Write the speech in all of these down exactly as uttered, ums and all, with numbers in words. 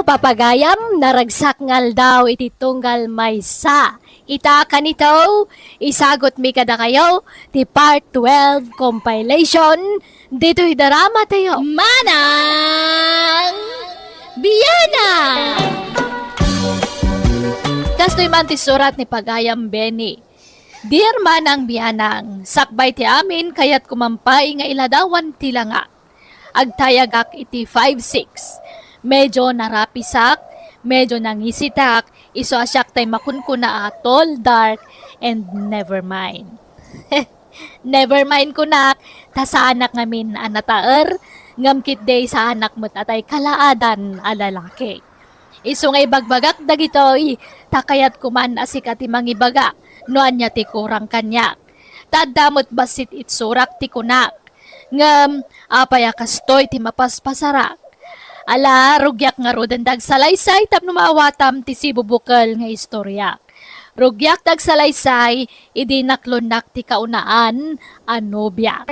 Papagayam, naragsak nga aldaw iti tunggal maysa. Ita kanito, isagutmi kadakayo ti Part twelve compilation ditoy drama tayo. Manang Bianang! Kastoy man ti surat ni Pagayam Benny. Dear Manang Bianang, sakbay ti amin, kayatko man pay nga iladawan ti langa. Agtayagak iti five six. Medyo narapisak, medyo nangisitak, isu a siak tay makunkuna a tall, dark, and never mind. Never mind kunak, ta saanak ngamin a nataer, ngem ketdi saanak met a tay kalaadan a lalaki. Isu nga ibagbagak dagitoy, ta kayatko man a sika ti mangibaga no ania ti kurang kaniak. Ta adda met bassit itsurak ti kunak. Ngem, apay a kastoy ti mapaspasarak? Ala, rugiak ngaruden dagsalaysay tapno maawatam ti sibubukel nga istoriak. Rugiak dagsalaysay idi naklonnak ti kaunaan a nobia.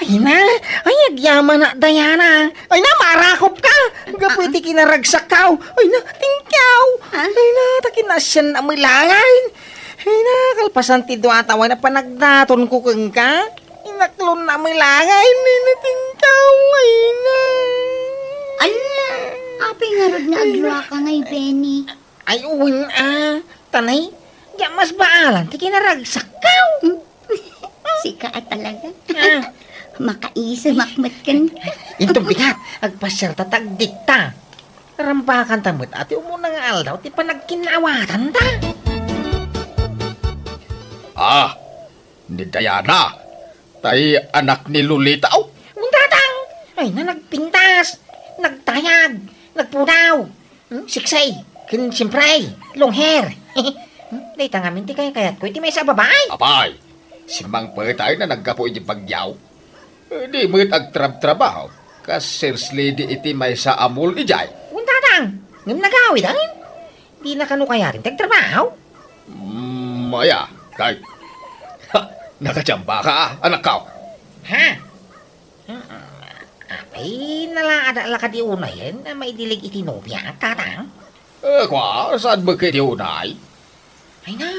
Ay na, ay agyamanak, Diana. Ay na, marakop ka. Gapu iti kinaragsakkaw. Ay na, tingkaw. Ha? Ay na, ta kinasian a milangayen. Ay na, kalpasan ti dua a tawen a panagdatonko kenka. Inaklon na milangayen, ay na, tingkaw. Ay na. Ala, apay ngarud nga agluaka ngay, Benny? Ay, wen a. Tanay, diak masbaalan ti kinaragsakkaw. Hmm? Sika a talaga. Ah. Makaisemak met kenka. Inton bigat, agpasiarta ta agdikta. Rambakanta met a ti umuna nga aldaw ti panagkinnaawatanta. Ah, ni Diana, tay anak ni Lolita, aw? Wen, Tatang. Ay na, nagpintas, nagtayag, nagpudaw. Hmm, sexy, ken siyempre, long hair. Hmm, dayta ngamin ti kaykayatko iti maysa a babai. Apay, simmangpetay nga naggapu iti bagyo. Eh, di met agtrabtrabaho, kas sales lady iti maysa a mall idiay. Wen, Tatang, ngem nagawid, ay? Dina kano kayaten ti agtrabaho? Mm, aya, kay, ha, nakachamba ka, anakko. Ha? Ay, nalaada la kadi unayen a maidilig iti nobia, Tatang? Eh, kua, saan met kadi unay? Ay na,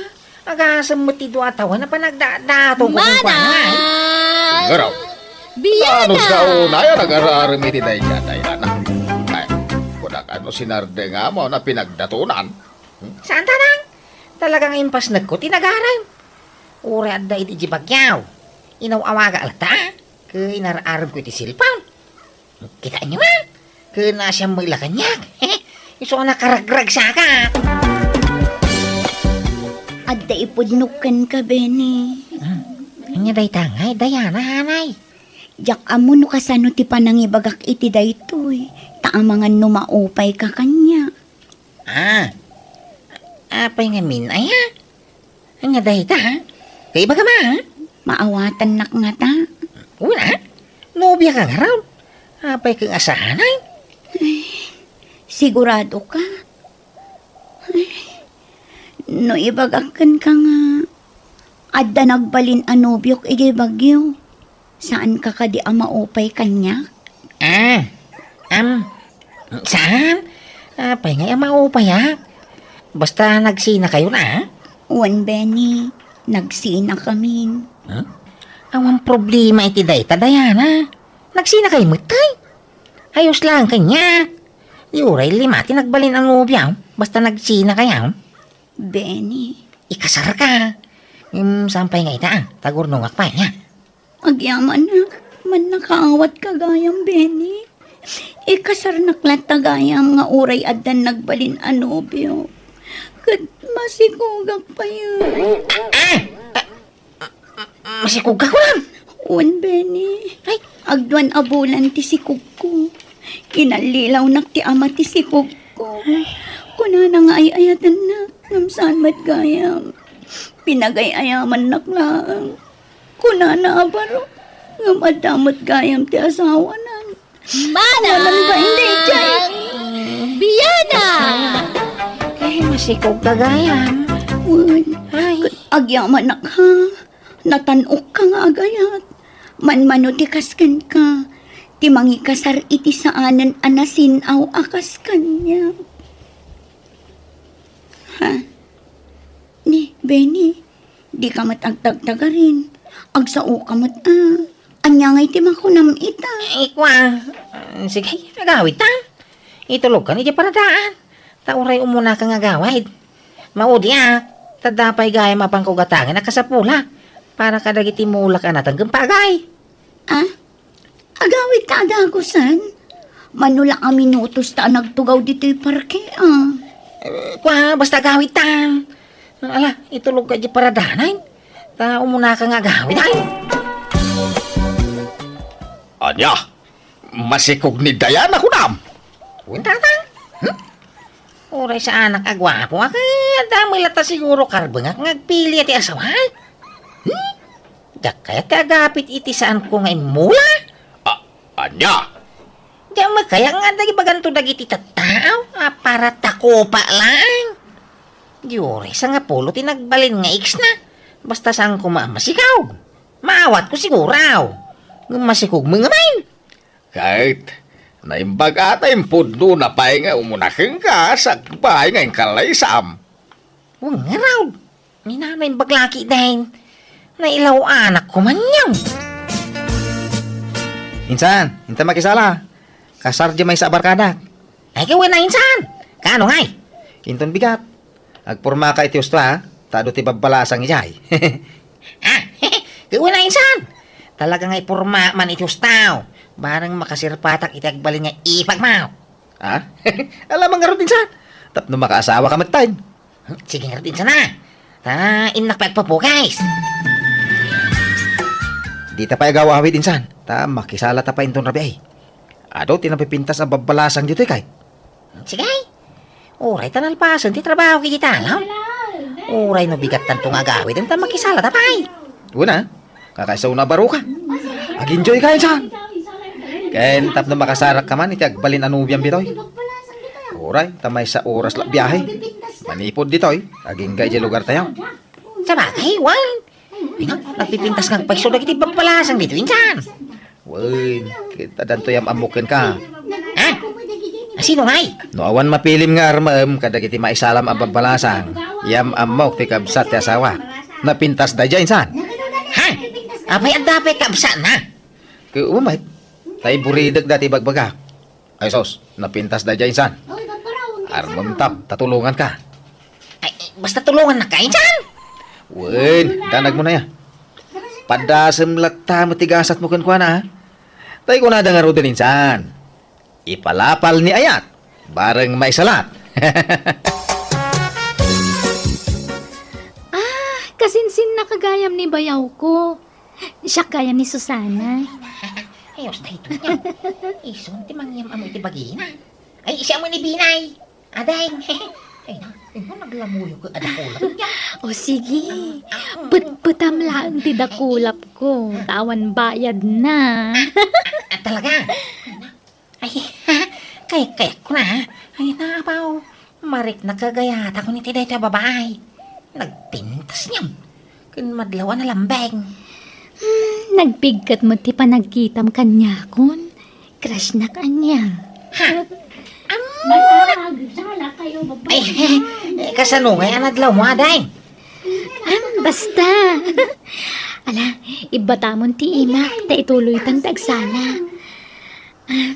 agasem met ti dua a tawen a panagdadaton ko kenkuana, ay. Manang! Ngaraw. Bianang! Anus ka unay a nagararem iti daydiay a anak? Ay, kunak, ano, sinardenga mo na pinagdatonan? Hmm? Saan, Tatang? Talaga nga impasnekko ti nagarem. Uray adda idi bagyo. Inaw-awaga latta. Ket inar-aremko iti cellphone. Kitaenyo a? Ket naasiam met la kaniak. Isu a nakaragragsakak. Adda ipudno kenka, Benny. Hmm. Ania dayta ngay, Diana, hanay? Diak ammo no kasano ti panangibagak iti daytoy, ta amangan no maupayka kaniak. Ah. Apay ngamin, aya? Ania dayta, ha? Kaibaga ma, ha? Maawatannak ngata. Wen a? Nobiaka ngarud? Apay ket nga saan, ay? Sigurado ka? Ay, no ibagak kenka nga adda nagbalin a nobiok idiay Baguio, saanka kadi a maupay kaniak? Ah, am, saan? Apay ngay a maupayak? Basta nagsinakayon a? Wen, Benny, nagsinakamin. Huh? Awan problema iti dayta, Diana. Nagsinakayo met, tay? Ayos lang kaniak. Uray lima ti nagbalin a nobia, basta nagsinakayo. Benny. Ikasarka. Ngem saan pay nga ita, a? Tagurnongak pay, a? Agyamanak, mannakaawatka gayam, Benny. Ikasarnak latta gayam nga uray addan nagbalin a nobio. Ket masikogak pay. Ah! Ah! Masikogka, kunam? Wen, Benny. Ay. Agduan a bulan ti sikogko. Inallilawnak ti ama ti sikogko. Kunana nga ay-ayatennak, ngem saan met gayam. Pinagay-ayamannak laeng. Kunana a baro, ngem adda met gayam ti asawanan. Manang Bianang! Ay, masikogka gayam. Wen, ay. Agyamanak, ha? Natan-okka nga agayat. Manmano ti kas kenka. ti mangikasar iti saanen a nasin-aw a kas kaniak. Ha? Ni, Benny, dika met agtagtagarin. Agsaoka met a. Ania ngay ti makunam ita? Ay, kua. Ah, sige, agawidta. Itulogkan idiay paradaan. Ta uray umunaka nga agawid. Maudiak, ta adda pay gayam a pangkugatangen a kasapulak para kadagiti mulak a nateng ken pagay. Ah? Agawidta a dagusen? Mano la a minutos ta a nagtugaw ditoy parke, ah. Eh, kua, basta agawidta. Ala, itulogka idiay paradaan. Ta umunaka nga agawid, ay. Ania? Masikog ni Diana, kunam? Wen, tatang. Hmm? Uray saanak a guapo, a, ket adda met latta siguro karbengak nga agpili ti asawa. Hmm? Diak kayat ti agapit iti saanko nga immula. A-, ania? Diak met kayat nga adda ibaganto dagiti tattao a para takupa laeng. Di uray sangapulo ti nagbalin nga ex-na. Basta saanko maamasikog. Maawatko siguro. Ngem masikog met ngamin. Ket naimbag a ta impudnona pay nga umuna kenka sakbay nga inkalaysam. Wen ngarud, ni nanay imbag laki deng. Nailaw anak ko man yan. Insan, inta makisala. Kasar di maysa a barkadak. Ay, kawen na, insan. Kano ngay? Inton bigat. Agpormaka iti husto, ha? Ta adu ti babbalasang idiay. Ah, kawen na, insan. Talaga nga iporma man iti husto. Barang makasirpatak iti agbalin nga ipagmaw. Ha? Alamang ngarud, insan. Tapno makaasawa ka met, tay. Hmm, sige ngarud, insan, a. Ta, innak pay agpapugis. Dita pay agaw-awid, insan. Ta, makisala ta pay inton rabii. Adu ti napipintas a babbalasang ditoy, kay. Sige. Uray ta nalpasen ti trabaho iti talaw. Uray no bigattanto nga agawid, ta makisala ta pay. Una, kakaisa una a baruka. Ag-enjoy ka, insan. Ken tapno makasarak ka man iti agbalin a nobiam ditoy. Uray, ta maysa oras la biahe. Manipud ditoy, agingga idiay lugar tayo. Sabagay, wen. Ay, na, nagpipintas nga agpayso dagiti babbalasang ditoy, insan. Wen, ket addanto yam-ammok kenka. Ha? A, sino ngay? No awan mapilim nga armem kadagiti maisalam a babbalasang, yam-ammok ti kabsat ti asawa. Napintas daydiay, insan. Ha? Apay adda pay kabsatna? Ket umamek, tay buridek dati bagbagak. Ay sus, napintas daydiay, insan. Armem ta, ta tulonganka. Ay, basta tulongannak, insan. Wen, danag mo na ya. Padasem latta met ti gasatmo kenkuana, ha? Tay kunada ngaruden, insan. Ipalapal ni Ayat, bareng maisalat. Ah, kasinsinna ka gayam ni bayawko. Siak gayam ni Susana. Ay, usta ito niya. Ison ti mangyam-am iti bagina. Ay, siya mo ni Binay. Adeng. Ay, na, ino naglamuyo ko, ada kulap niya. O sige, petpetam laeng ti dakulap ko, ta awan bayad na. Ah, talaga? Ay, na. Ay, kay, kay ko na, ha? Ay, na, abaw. Marikna kagayata ko ni ti dayta babae. Nagpintas niyam. Ken madlaw a nalambeng. Hmm, nagpigkat met ti panagkitam kaniakon. Crush nak ania. Ha? Am-, Ay, eh, eh, kasano ngay a nadlaw mo, aday? Am, basta. Ala, ibbatamon ti imak, ta ituloytan ti agsala. Ah,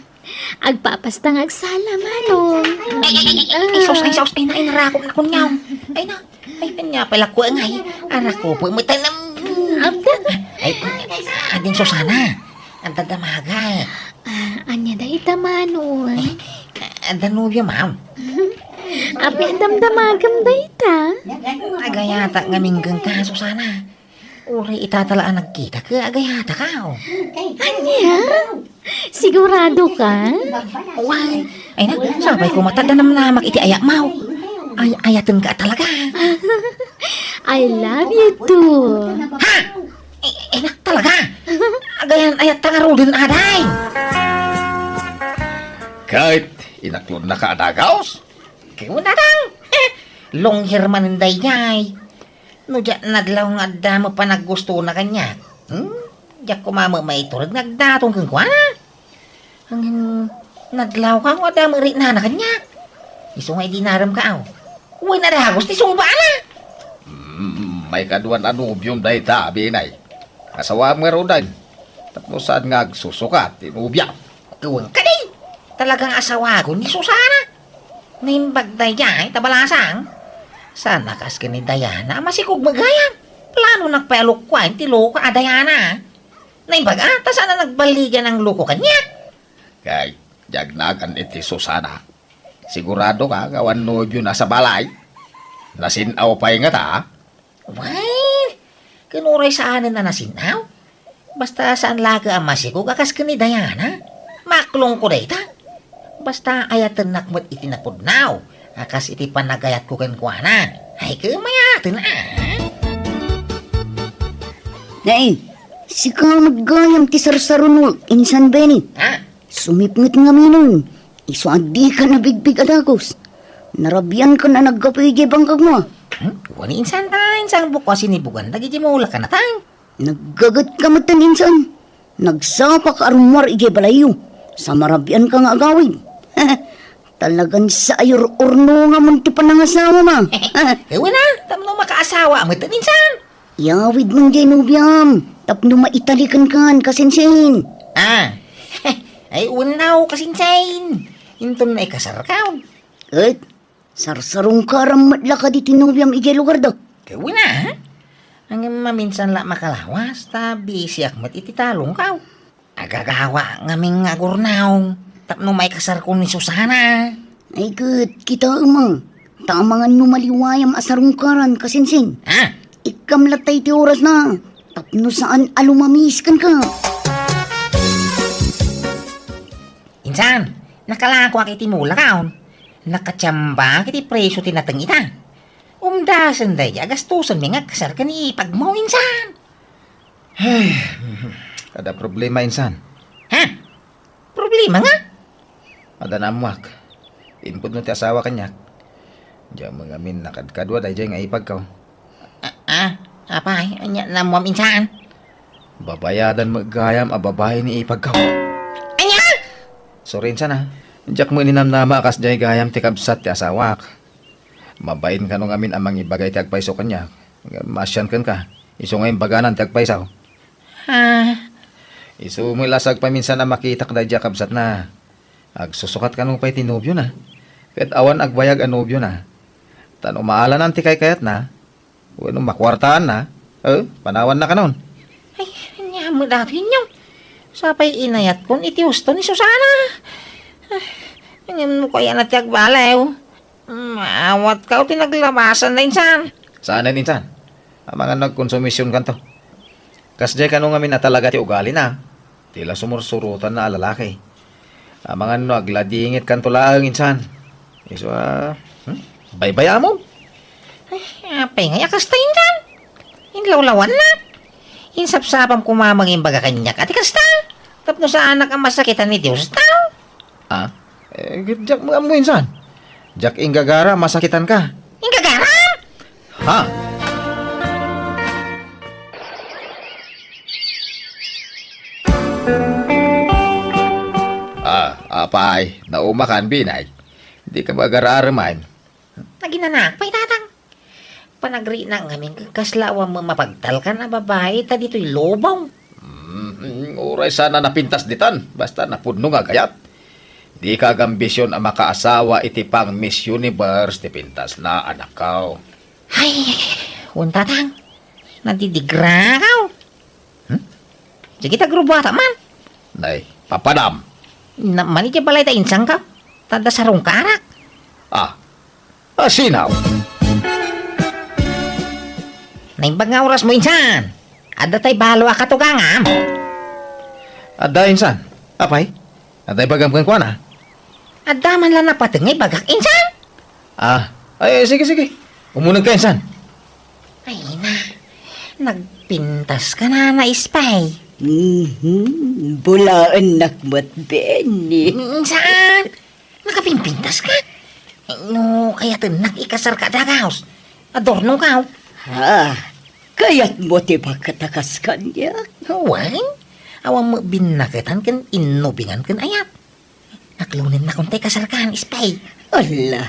agpapasta nga agsala, Manong. Ay, ay, ay, ay, ay, sus, ay, sus, ay, na, ay, narakop na kunyaw. Ay, na, ay, kanya pala ko, ngay, arakopo, matanam. Ay, ading Susana, ang dadamaga. Ah, anya da ita, Manong? Ay, ang danubyo, ma'am. Api, ang damdamagam da ita. Agayata nga minggang ka, Susana. Uray ita tala a nagkita, ket agayata ka, oh. Ania? Sigurado ka? Wen. Ay na, sapay ko mata danamnamak iti ayat mo. Ay, ayaten ka talaga. I love you too. Ha? Ay, ay na, talaga? Agayan ayat ta ngaruden, aday. Ket inaklon na ka a dagaws? Ket unatang. Long hair man daydiay. No diak nadlaw nga adda met panaggustona kaniak, hmm? Diak koma met maitureg nga agdaton kenkuana. Ngem nadlawka nga adda met riknana kaniak. Isu nga idi naremka, aw. Wen a dagus ti sungbana. Mm, maikadua a nobiom dayta, Binay. Asawaem ngaruden. Tapno saan nga agsusukat ti nobiam. Wen kadi. Talaga nga asawagon ni Susana. Naimbag daydiay ta balasang. Saan a kas ken ni Diana a masikog met gayam. Planonak pay a lukuaen ti loko a Diana. Naimbag a, ta saan a nagballigan ang loko kaniak. Kay, diak nagan iti Susana. Sigurado ka nga awan nobiona sa balay? Nasin-aw pay ngata? Wen, ken uray saanen a nasin-aw. Basta saan laeng a masikog a kas ken ni Diana. Maklongko dayta. Basta ayatennak met iti napudnaw a kas iti panagayatko kenkuana. Ay, ket mayaten, a. Nay, sika met gayam ti sarsaronmo, Insan Benny. Ha? Sumipnget ngaminen, isu a dika nabigbig a dagus. Narabiankan a naggapu idiay bangkagmo. Hmm? Wen, Insan, ta insan bukko a sinibugan dagiti mulakana, tang. Naggagetka metten, Insan. Nagsapaka a rummuar idiay balayyo. Sa marabianka nga agawid. Talagan sa ayur-urnongamon ti panangasawam. Wen a, tapno makaasawa metten, Insan. Iyawidmon diay nobiam tapno maitalikenkan, kasinsin. Ah, ay, wen a, kasinsin. Inton naikasarkaw. Ket, sarsarungkaram met la kadi ti nobiam idiay lugarda? Ket wen a, ha? Ngem maminsan la makalawas, ta bisiak met iti talongkaw. Agagawa ngamin nga agurnaw tapno maikasarko ni Susana. Ay ket, kitaem a, ta amangan no maliwayam a sarungkaran, kasinsin. Ha? Ikkam latta iti orasna tapno saan a lumamis kenka. Insan, nakalakoak iti mulakaw. Nakatiambaak iti presio ti nateng ita. Umdasen daydi a gastosenmi nga agkasar ken ipagmo, Insan. Ay, adda problema, Insan. Ha? Problema nga? Adda naammoak. Impudno ti asawa kaniak. Diak met ngamin nakadkadua daydiay nga ipagko. Ah, ah, apay, ania naammoam, Insan? Babayadan met gayam a babai ni ipagko. Ania? Sorry, Insan, a. Diak met ninamnama a kasdiay gayam ti kabsat ti asawak. Mabain kano ngamin a mangibagay ti agpayso kaniak. Maasian kenka. Isu nga imbaganan ti agpayso. Ah. Isu met la sa agpaminsan a makitak daydiay a kabsatna. Agsusukat kano pay ti nobiona. Ket awan agbayag a nobiona. Ta no maalanan ti kaykayatna, wenno makuartaanna, eh, panawanna kanon. Ay, ania met daytoy, Inyong? Sapay inayatkon iti husto ni Susana. Ah, ngem no kayatna ti agbaliw, maawatkaw ti naglabasanna, Insan. Saanen, Insan. Amangan no agkonsumisionkanto. Kasdiay kano ngamin a talaga ti ugalina. Ti la sumursurotanna a lalaki. Amangan no agladingitkanto laeng, Insan. Isu a, hmm? Baybayamon? Ay, apay ngay a kasta, Insan? Inlawlawannak. Insapsapam koma mangimbaga kaniak a ti kasta. Tapno saanak a masakitan ni Dios tao. Ah? Eh, diak met ammo, Insan. Diak inggagara a masakitanka. Inggagara? Ha? Ah, apay, naumakan, Binay. Dika agaraar man. Naginanak pay, Tatang. Panagriknak ngamin ket kasla awan met mapagtalkan a babai ta ditoy lubong. Mm, uray saan a napintas ditan, basta napudno nga agayat. Dika agambision a makaasawa iti pang Miss Universe ti pintasna, anakko. Ay, wen, Tatang. Nadidigrakaw. Hmm? Sige, ta agrubuatak man. Nay, papadam. Naman idiay balay ta insangka. Ta adda sarungkarak. Ah. Ah, sinaw? Naimbag nga orasmo, Insan. Adda tay balo a katugangam. Adda, Insan. Apay? Adda ibagam kenkuana? Adda man la napateg nga ibagak, Insan. Ah, ay, sige, sige. Umuneg ka, Insan. Ay na, nagpintas ka na, na, Ispay. Mhm, bulaennak met, Benny. Insan, nakapimpintas ka? Ay, no, kayatennak ikasar ka dagaus. Adorno ka, oh. Ha? Kayatmo ti pakatakas kaniak? Wen, awan met binnaketan ken innubingan ken ayat. Aklonennakon tay kasarkan, Espay. Ala.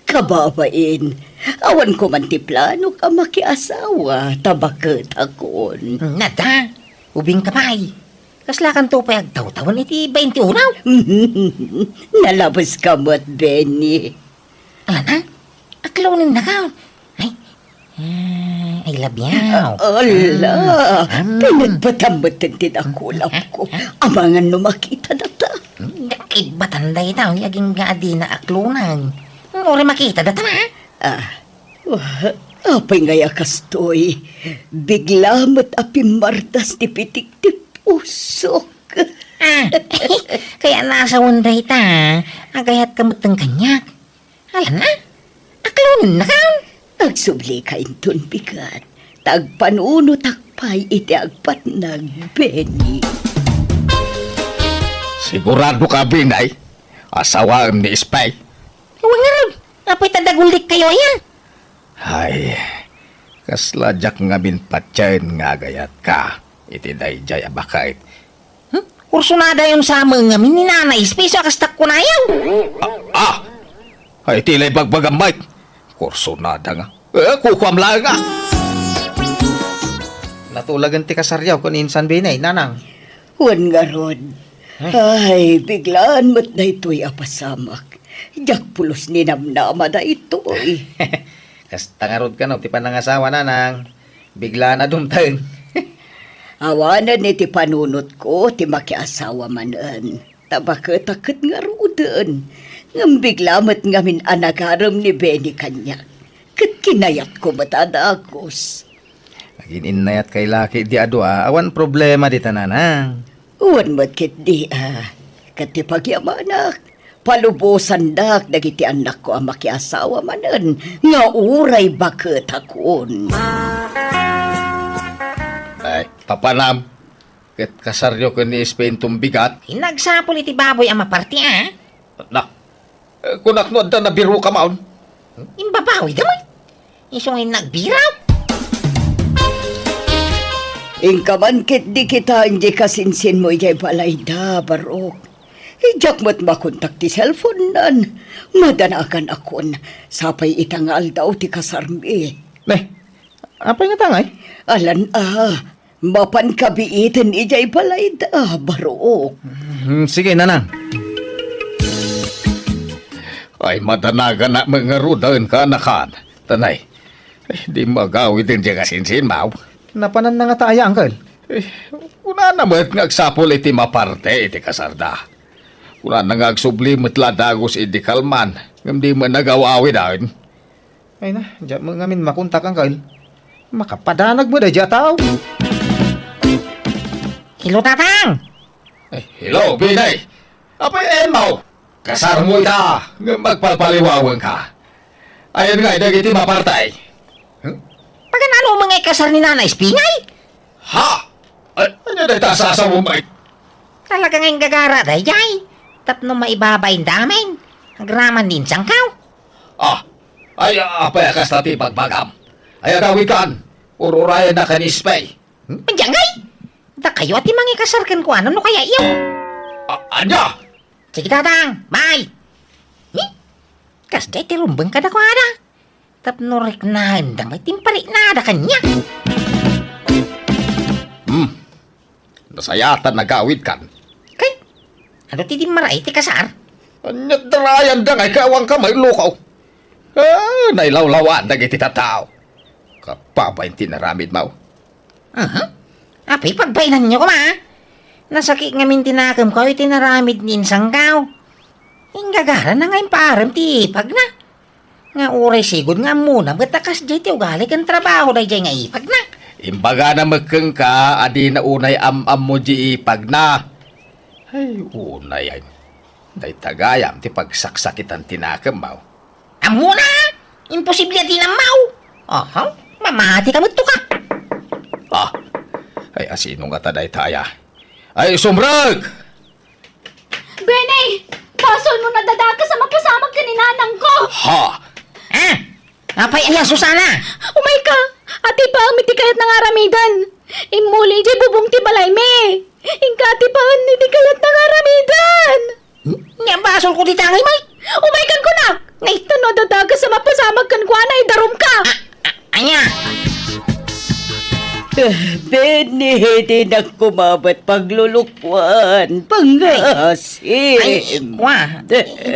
Kababain, awan ko man ti planok a makiasawa, ta baketakon. Nada, ubingka pay. Kaslakanto pay agtawtawen iti bainti unaw. Nalabeska met, Benny. Ala na, aklonennaka. Ay, ah, I love you. Ala, mm, mm. Pinagbatam met ti dakulap ko. Amangan no makita data. Kaibatan dayta, agingga a dina aklonan. Uray makita data na. Ah, wa-, apay ngay a kastoy? Bigla met a pimmardas ti pitik ti pusok. Ah, kaya nasawen dayta, agayatka met kaniak. Ala na, aklonennaka. Agsublika inton bigat, ta agpanunotak pay iti agpatnag, Benny. Sigurado ka, Benny, asawaem ni Espay? Wen ngarud, apay ta dagullikkayo aya? Ay, kasla diak ngamin patien nga agayatka iti daydiay a baket. Hmm? Kursonadayon sa amin ngamin ni Nana Espay, isu a kastak kunayo. Ah, ah! Ay, iti la ibagbagam, Mike. Kursonada nga. Eh, kukuam laeng, ah. Natulagen ti kasaryo ken insan Benny, Nanang. Wen ngarud. Eh. Ay, biglaan met daytoy a pasamak. Diak pulos ninamnama daytoy. Kasta ngarud kano ti panangasawa, Nanang. Biglaan a dumteng. Awanen iti panunotko ti makiasawa manen. Ta baketak ket ngaruden. Ngem bigla met ngamin a nagarem ni Benny kaniak. Ket kinayatko met a dagus. Agin-innayatkay la ketdi a dua, awan problema dita, Nanang. Wen met ketdi a, ket ti pagyamanak, palubosandak dagiti annakko a makiasawa manen nga uray baketakon. Ay, papanam, ket kasaryo ken ni Espay inton bigat? Inagsapul iti baboy a maparti, a? Na, eh, kunak no adda nabiruka maon. Imbabawida met. Isu nga nagbiraw. Inka man ketdi kitaen diay kasinsinmo idiay balayda, Barok. Diak met makontak ti cellphone-nan. Madanaganakon, sapay ita nga aldaw ti kasarmi. Ne, apay ngata ngay? Alan a, mapanka biiten idiay balayda, Barok. Hmm, sige, Nanang. Ay, madanaganak met ngaruden, kaanakan. Tanay, ay, di magawiden diay kasinsinmo. Napananna ngata aya, Uncle? Eh, kunana met nga agsapul iti maparte iti kasarda. Kunana nga agsubli met la dagus idi kalman, ngem di met nagaw-awiden. Ay na, diak met ngamin makontak, Uncle. Makapadanag met daydiay a tao. Hello, Tatang! Eh, hello, Benny! Apay, Emma! Kasarmo ita, ngem agpalpaliwawenka. Ayan ngay dagiti maparte. Hmm? Paganano met ngay kasar ni Nana Espay ngay? Ha? Ay, ania dayta a sasawem, Mike? Talaga nga inggagara daydiay. Tapno maibabain damin. Agraman ni insangkaw. Ah, ay, apay a kasta ti ibagbagam? Ay, agawidkan. Ururayennak ni Espay. Hmm? Ania ngay? Dakayo a ti mangikasar kenkuana no kayatyo. A-, ania? Sige, Tatang. Bye. Hmm? Kasdiay ti rumbeng kadakuada. Tapno riknaenda met ti impariknada kaniak. Hmm. Nasayaat a nagawidkan. Kay, adu ti dimmaray ti kasar? Ania darayanda ngay kaawanka, mailukaw? Ah, nailawlawan dagiti tattao. Kababain ti inaramidmo. Aha. Apay, pagbainanyo koma. Nasakit ngamin ti nakemko iti inaramid ni insangkaw. Inggagara na nga impaarem ti ipagna. Nga uray sigud nga ammona met a kasdiay ti ugali ken trabaho daydiay nga ipagna. Imbagana met kenka a dina unay am-ammo di ipagna. Ay, unay, ay. Dayta gayam ti pagsaksakitan ti nakemmo. Ammona! Imposible a di nammaw! Aha, mamatika met to ka! Ah, ay, asino ngata dayta aya? Ay, sumrek! Benny! Basolmo a nadadakas a mapasamak ken ni nanangko! Ha? Ah! Apay aya, Susana? Umayka! Adipaem iti kayatna nga aramiden! Immuli idiay bubong ti balaymi! Inka ti paen iti kayatna nga aramiden. Nya, basolko dita, Haymay. Umaykan kunak! Naitan no adda dakes a mapasamak kenkuana, idarumka! Ania? Eh, Benny, dinak kumabat paglulukuan. Pangasim. Ay, kwa.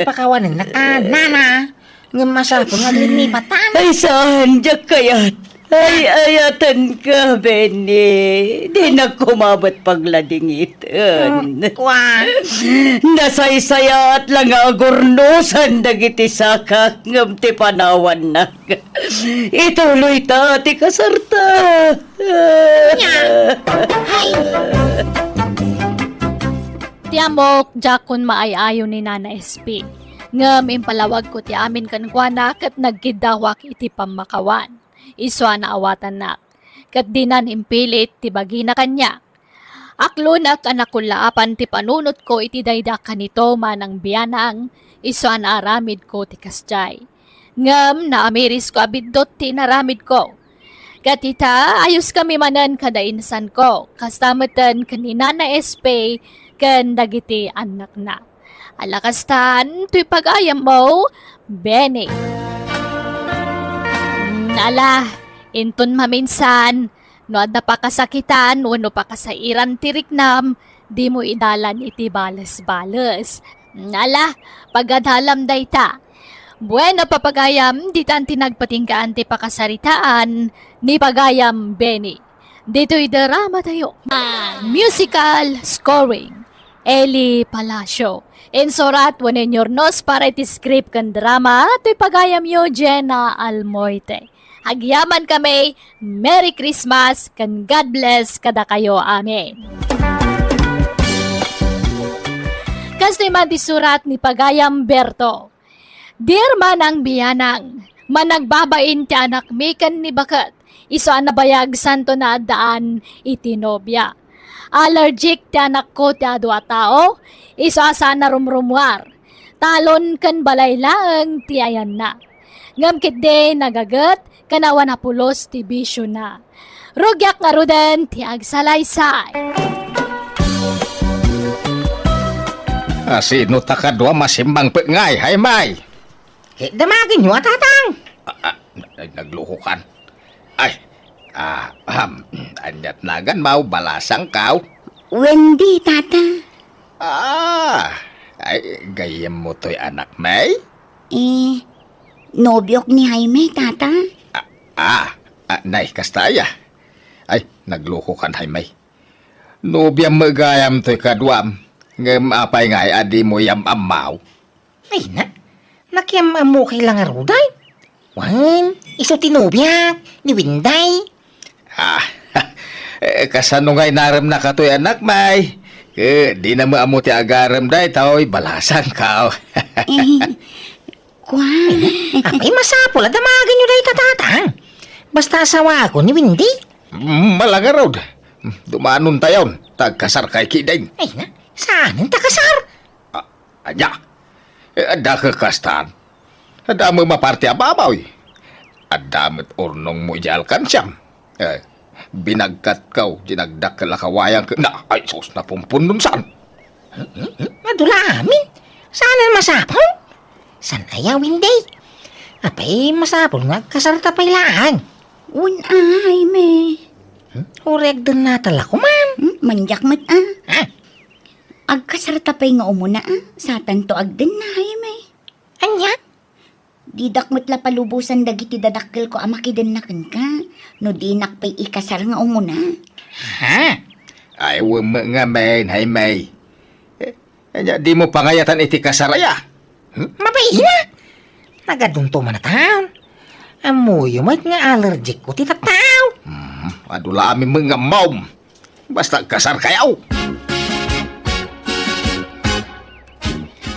Ipakawanen na ka, nana. Ngem masapul nga di mipatan. Ay, saan, diak kayat. Ay, ayatenka, Benny. Dinak kumabat pagladingiten. Kwa. Nasaysayaat la nga agurnosan dagiti sakak ngem ti panawannak. Ituloyta ti kasarta. Nya. Ay. Ti ammok, diakon maay-ayo ni Nana S P. Ngem impalawagko ti amin kenkuana ket nagkiddawak iti pammakawan. Isu a naawatannak. Ket dinan impilit ti bagina kaniak. Aklonek a nakullaapan ti panunotko iti dayda kanito manang bianang, isu a naaramidko ti kasdiay. Ngem naamirisko a biddut ti inaramidko. Ket ita, ayoskami manen kada insanko, kasta metten ken ni Nana S P ken dagiti annakna. Ala kastan, toy pagayammo, Benny. Mm, ala, inton maminsan, no adda pakasakitan wenno pakasairan ti riknam, dimo idalan iti bales-bales. Mm, ala, pagadalam dayta. Bueno, papagayam, ditan ti nagpatinggaan ti pakasaritaan ni pagayam Benny. Ditoy drama tayo. Musical scoring, Eli Palacio. Insurat wenno inyurnos para iti script ken drama, toy pagayamyo, Jenna Almoite. Agyaman kami, Merry Christmas ken God bless kadakayo amin. Kastoy man ti surat ni pagayam Berto. Dear manang bianang, managbabain ti anakmi ken ni baket, isu a nabayag santo naaddaan iti nobia. Allergic ti anakko ti adu a tao, isu a saan a rumrumuar. Talon ken balay laeng ti ayanna. Ngem ketdi nagaget ken awan a pulos ti bisiona. Rugiak ngaruden ti agsalaysay. A, sino ta kadua masimmangpet ngay, Haymay? Ket damagenyo a tatang. A, a, ay, naglukokan. Ay, a, ahem, aniat naganmo, balasangko? Wendy, tata. A, ay, gayyemmo toy anakmi? Eh, nobiok ni Haymay, tata. A, a, a, nay, kasta aya? Ay, naglukokan, Haymay. Nobiam met gayam toy kaduam, ngem apay ngay a dimo yam-ammo? Ay na, nakiam-ammokay la ngaruden. Wen, isu ti nobiak, ni Wendy. A, eh, kasano ngay naremnaka toy anakmi? Eh, dina met ammo ti agarem daytoy, balasangko. Eh, Kua. Apay, masapul a damagenyo dayta, tatang. Basta asawako ni Wendy. Mm, ala ngarud. Dumanontayon, ta agkasarkay ketdin. Ay na, saanen ta kasar? A, ania? Eh, adda kakastan. Adda met maparti a baboy. Adda met urnongmo idiay alkansiam. Eh, binagkatko, dinagdakkel a kawayang ket na, ay sus, napumpunnon saan? Hmm, hmm, hmm, adu la amin. Saanen masapul? Saan aya, Wendy? Apay, masapul nga agkasarta pay laeng. Wen a, Jaime. Hmm? Uray agdennata la koma. Hmm, mandiak met a. Ha? Agkasarta pay nga umuna a. Satanto agdenna, Jaime. Ania? Didak met la palubosan dagiti dadakkelko a makidenna kenka, no dinak pay ikasar nga umuna. Ha? Ay, wen met ngamin, Jaime. Eh, ania, dimo pangayatan iti kasar aya? Hmm? Mabain a! Nagadunto man a taon. Ammoyo met nga allergic ko ti tattao. Hmm, adu la amin met nga ammom. Basta agkasarkayo.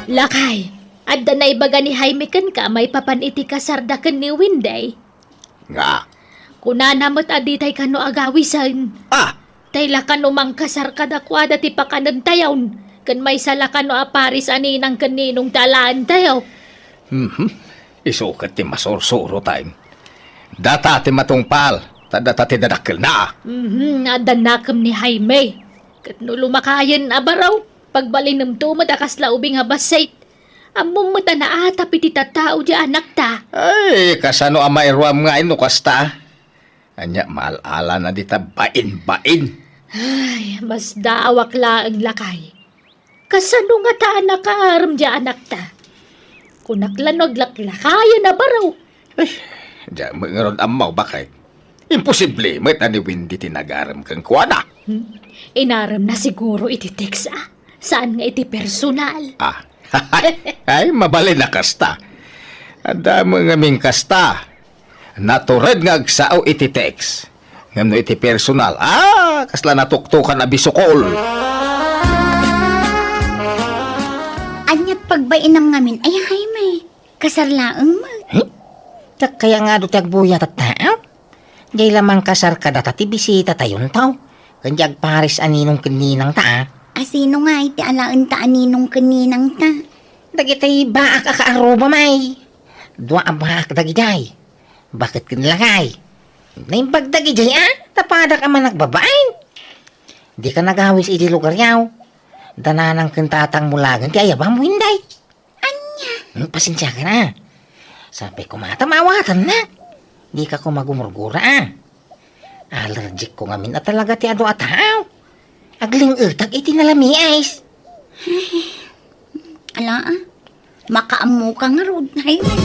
Lakay, adda naibaga ni Jaime kenka maipapan iti kasarda ken ni Wendy? Nga? Kunana met a ditay kano agawisen. Ah! Tay la kano mangkasar kadakuada ti pakanentayon, ken maysa la kano a paris a ninang ken ninong ti alaentayo. Mhm. Isu ket ti masursurotayo. Data ti matungpal, ta data ti dadakkelna. Mhm, adda nakem ni Jaime. Ket no lumakayen a baro, pagbalinemto met a kasla ubing a bassit. Ammom met a naatap iti tattao ti anakta. Ay, kasano a mairuam ngay no kasta? Ania, maal-alana dita bain-bain. Ay, masdaawak laeng, lakay. Kasano ngata a nakaarem ti anakta? Kunak la no aglaklakayen a baro. Eh, diak met ngarud ammo, baket. Imposible met a ni Wendy ti nagarem kenkuana. Hmm? Inaremna siguro iti text, a. Saan nga iti personal. Ah. Ay, mabalin a kasta. Adda met ngamin kasta. Natured nga agsao iti text. Ngem no iti personal, ah, kasla natuktokan a bisukol. Ania't pagbainam ngamin, ay, Jaime? Kasar laeng met. Hmm? Diak kaya nga adu ti agbuyat a tao? Diay la mangkasar kadata ti bisitatayon, tao. Ken diay agpares a ninong ken ninangta, a. A sino ngay ti alaenta a ninong ken ninangta? Dagiti baak a kaarrubam, ay. Dua a baak dagidiay. Baket ken lakay. Naimbag dagidiay, a, ta padak a managbabain. Dika nagawis idi lugaryo. Da nanang ken tatangmo laeng ti ayabam, Wendy. Ania? Hmm, pasensiakan, a. Sapay koma ta maawatannak. Dika koma gumurgura, a. Allergic ko ngamin a talaga ti adu a tao. Agling-etak iti nalamiis. Ala, a. Makaammoka ngarud, Jaime.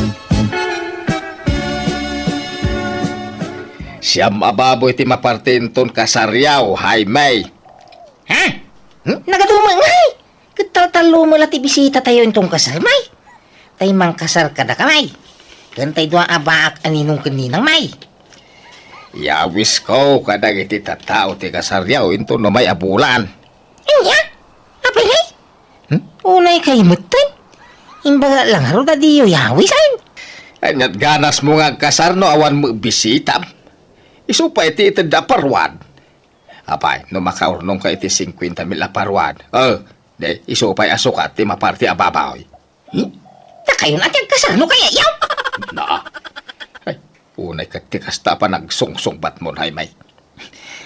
Siam a baboy ti maparti inton kasaryo, Jaime. Ha? Hmm? Nagaduma ngay? Ket taltallo met la ti bisitatayo inton kasar, may. Tay mangkasar kadaka, may. Ken tay dua a baak a ninong ken ninang, may. Yawisko kadagiti tattao ti kasaryo inton umay a bulan. Ania? Apay, nay? Hmm? Unay kay metten. Imbaga lang ngarud a diyo yawis, ay. Ania't ganasmo nga agkasar no awan met bisitam? Isu pay ti itedda a paruad. Apay, no makaurnongka iti singkuenta mil a paruad, eh, di, isu pay a sukat ti maparti a baboy. Hmm? Dakayon a ti agkasar no kayatyo? Na. Ay, unay ket ti kasta a panagsungsungbatmon, Jaime.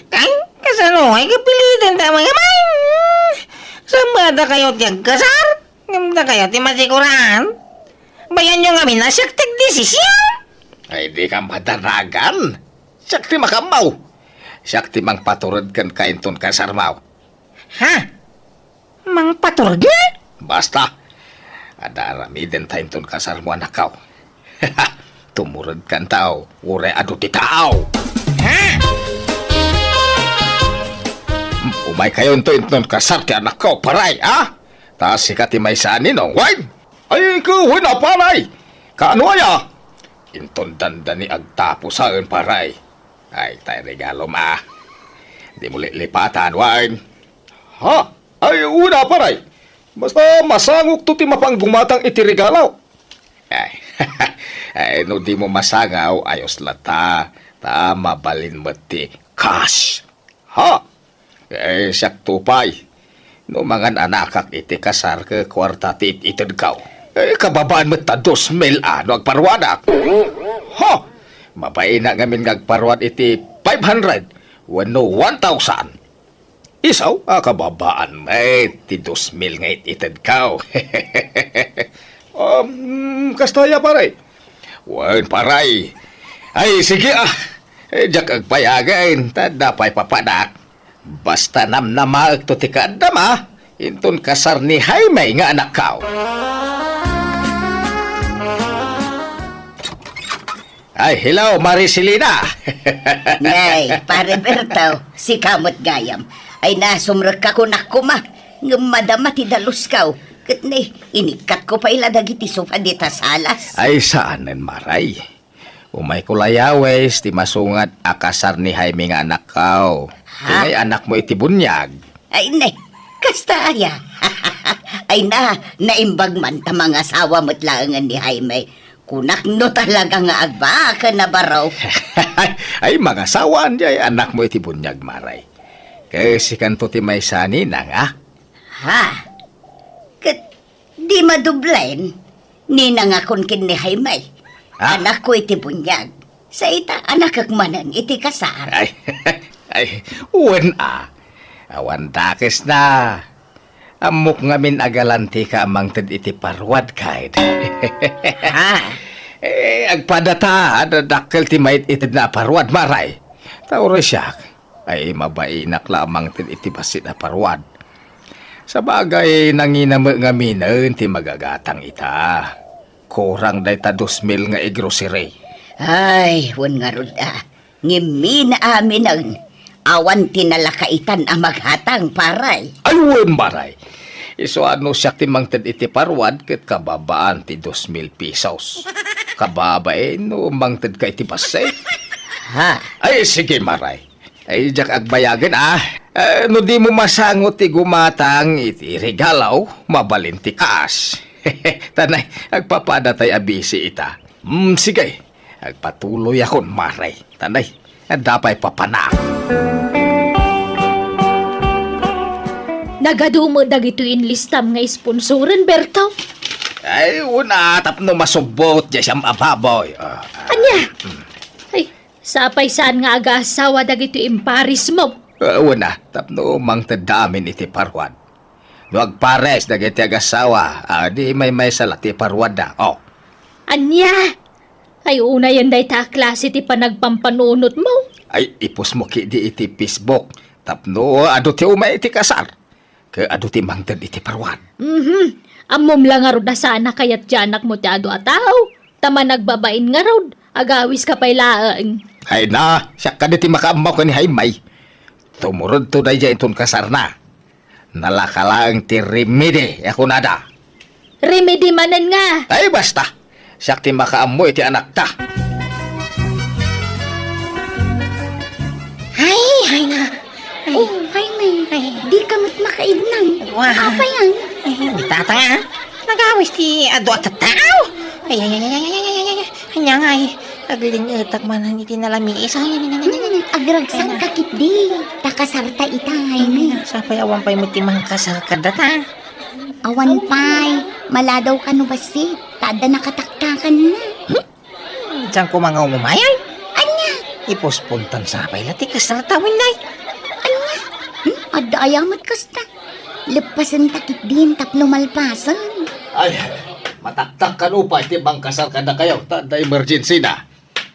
Kan, kasano ngay kapilitenta, mga man? Saan ba dakayo ti agkasar? Ngem dakayo ti masikuran. Bayanyo ngamin a siak ti agdesision. Ay, dika madanagan. Siak ti makaammo. Siak ti mangpatured kenka inton kasarmo. Ha? Mangpatured nga? Basta. Adda aramidenta inton kasarmo, anakko. Tumuredkanta, uray adu ti tao. Ha? Umaykayo inton kasar ti anakko, paray, a? Ta sika ti maysa a ninong, wen? Ay, wen a, paray. Kaano aya? Inton dandani agtapusaen, paray. Ay, tay regalom, a. Dimo lilipatan, wen? Ha? Ay, wen a, paray. Basta masangokto ti mapan gumatang iti regalo. Ay, ay, no dimo masangaw, ayos latta. Ta mabalin met ti cash. Ha? Eh, siak to pay. No mangan-anakak iti kasar ket kuarta ti it-itedko, eh, kababaan met ta dos mil a no agparuadak. Ha? Mabainak ngamin nga agparuad iti five hundred wenno one thousand. Isu a kababaan met ti dos mil nga it-itedko. Um, kasta aya, pare? Wen, paray. Ay, sige, a. Eh, diak agpayagen, ta adda pay papadak. Basta namnamaekto ti kaaddam, a. Inton kasar ni Jaime nga anakko. Ay, hello, Maricelina. Nay, Pare Berto, sika met gayam. Ay, nasumrekka kunak koma. Ngem madama ti dalusko. Ket ne, inikkatko pay la dagiti sofa dita salas. Ay, saanen, Maray. Umayko la yawis ti masungat a kasar ni Jaime nga anakko. Ha? Ti ngay anakmo iti buniag. Ay, ne, kasta aya. Ay na, naimbag man ta mangasawa met laengen ni Jaime. Kunak no talaga nga agbaaken a baro. Ay, mangasawaan diay anakmo iti buniag, Maray. Ket sikanto ti maysa a ninang, a? Ha? Ket di madublen, ninangakon ken ni Jaime. Ah. Anakko iti buniag. Sa ita, anakek manen iti kasar. Ay, ay, wen a. Awan dakesna. Ammok ngamin a galantika a mangted iti paruad, Kay. Ah. Eh, agpadata, dakkel ti maited-itedna a paruad, Maray. Ta uray siak, ay mabainak la a mangted iti bassit a paruad. Sabagay, nangina met ngaminen ti magagatang ita. Kurang dayta dos mil nga igrocery. Ay, wen ngarud, ah. Ngem mina aminen, awan ti nalakaitan a magatang, Pare. Ay, wen, Maray. Isu a no siak ti mangted iti paruad ket kababaan ti dos mil pesos. Kababain no mangtedka iti bassit. Ha? Ay, sige, Maray. Ay, diak agbayagen, ah. Eh, no dimo masango ti gumatang iti regalo, mabalin ti kaas. Tanay, agpapadatay a bisi ita. Hmm, sige. Agpatuloyakon, Maray. Tanay, adda pay papanaak. Nagadu met dagitoy inlistam nga sponsoren, Berto? Ay, una, tapno masubbot, diay siam a baboy. Ah, ah. Ania? Ay, sapay saan nga agaasawa dagitoy imparismo? Ah, una, tapno mangtedda amin iti paruad. No agpares dagiti agassawa, a, di maymaysa la ti paruadda. Oh. Ania? Ay, unayen dayta a klase ti panagpampanunotmo. Ay, ipusmo kidi iti Facebook tapno adu ti umay iti kasar. Ket adu ti mangted iti paruad. Mhm. Ammom la ngarud a saan a kayat ti anakmo ti adu a tao. Ta managbabain ngarud, agawiska pay laeng. Ay na, siak kadi ti makaammo ken ni Jaime. Tumurodto daydiay inton kasarna. Nalaka laeng ti remedy a kunada. Remedy manen nga. Ay, basta. Siak ti makaammo iti anakta. Ay, ay na. Ay. Oh, Jaime, ay. Di ka met makaidnang. Wa. Apay yan? Ay, tata nga. Nagawis ti adu a tattao. Ay, ay, ay. Ania ngay, agling-etak manen iti nalamiis. Ay, ay, ay, ay, ay. Hmm, agragsak ka ketdi. Ta kasarta ita, Jaime. Ay, sapay awan pay met ti mangkasar kadata. Awan pay, maladaw kano bassit, ta adda nakataktakanna. Hmm? Diak koma nga umumayan. Ania? Ipospontan sapay la ti kasarta, Wenday. Ania? Hmm? Adda aya met kasta? Leppasenta ketdin tapno malpasen. Ay, mataktak kano pay ti mangkasar kadakayo, ta adda emergency na.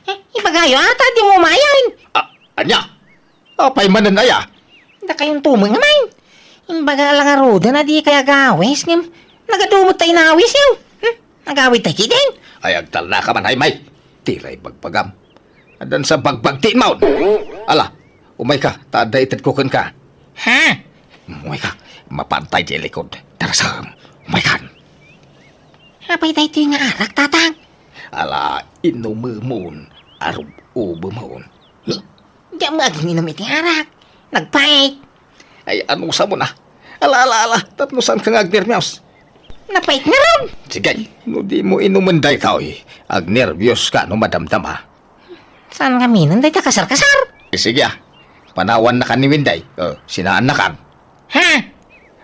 Eh, ibagayo, ata di mo mayan. Ah, ania? Apay manen aya? Dakayon tumo nga main. Imbaga la ngaruden a dikay agawis, ngem nagadu met ta inawis, yaw. Hmm? Nagawid tay kidin. Ay, agtalna ka man, Jaime. Tila ibagbagam. Addan sa bagbag ti inmaon. Ala, umayka, ta adda itedko kenka. Ha? Umayka, mapantay ti likod. Darasem, umaykan. Apay daytoy nga arak, Tatang? Ala, inumemon, arub-ubemon. Ni, diak met aginum iti arak. Nagpait. Ay, anusam na? Ala, ala, ala, tapno saanka nga agnerbios. Napait ngarud. Sige, no di mo inumen daytoy, agnerbios ka no madamdama. Saan ngamin dayta kasar-kasar? Eh, sige, ah. Panawannakan ni Wenday. Oh, sinaannakan. Ha?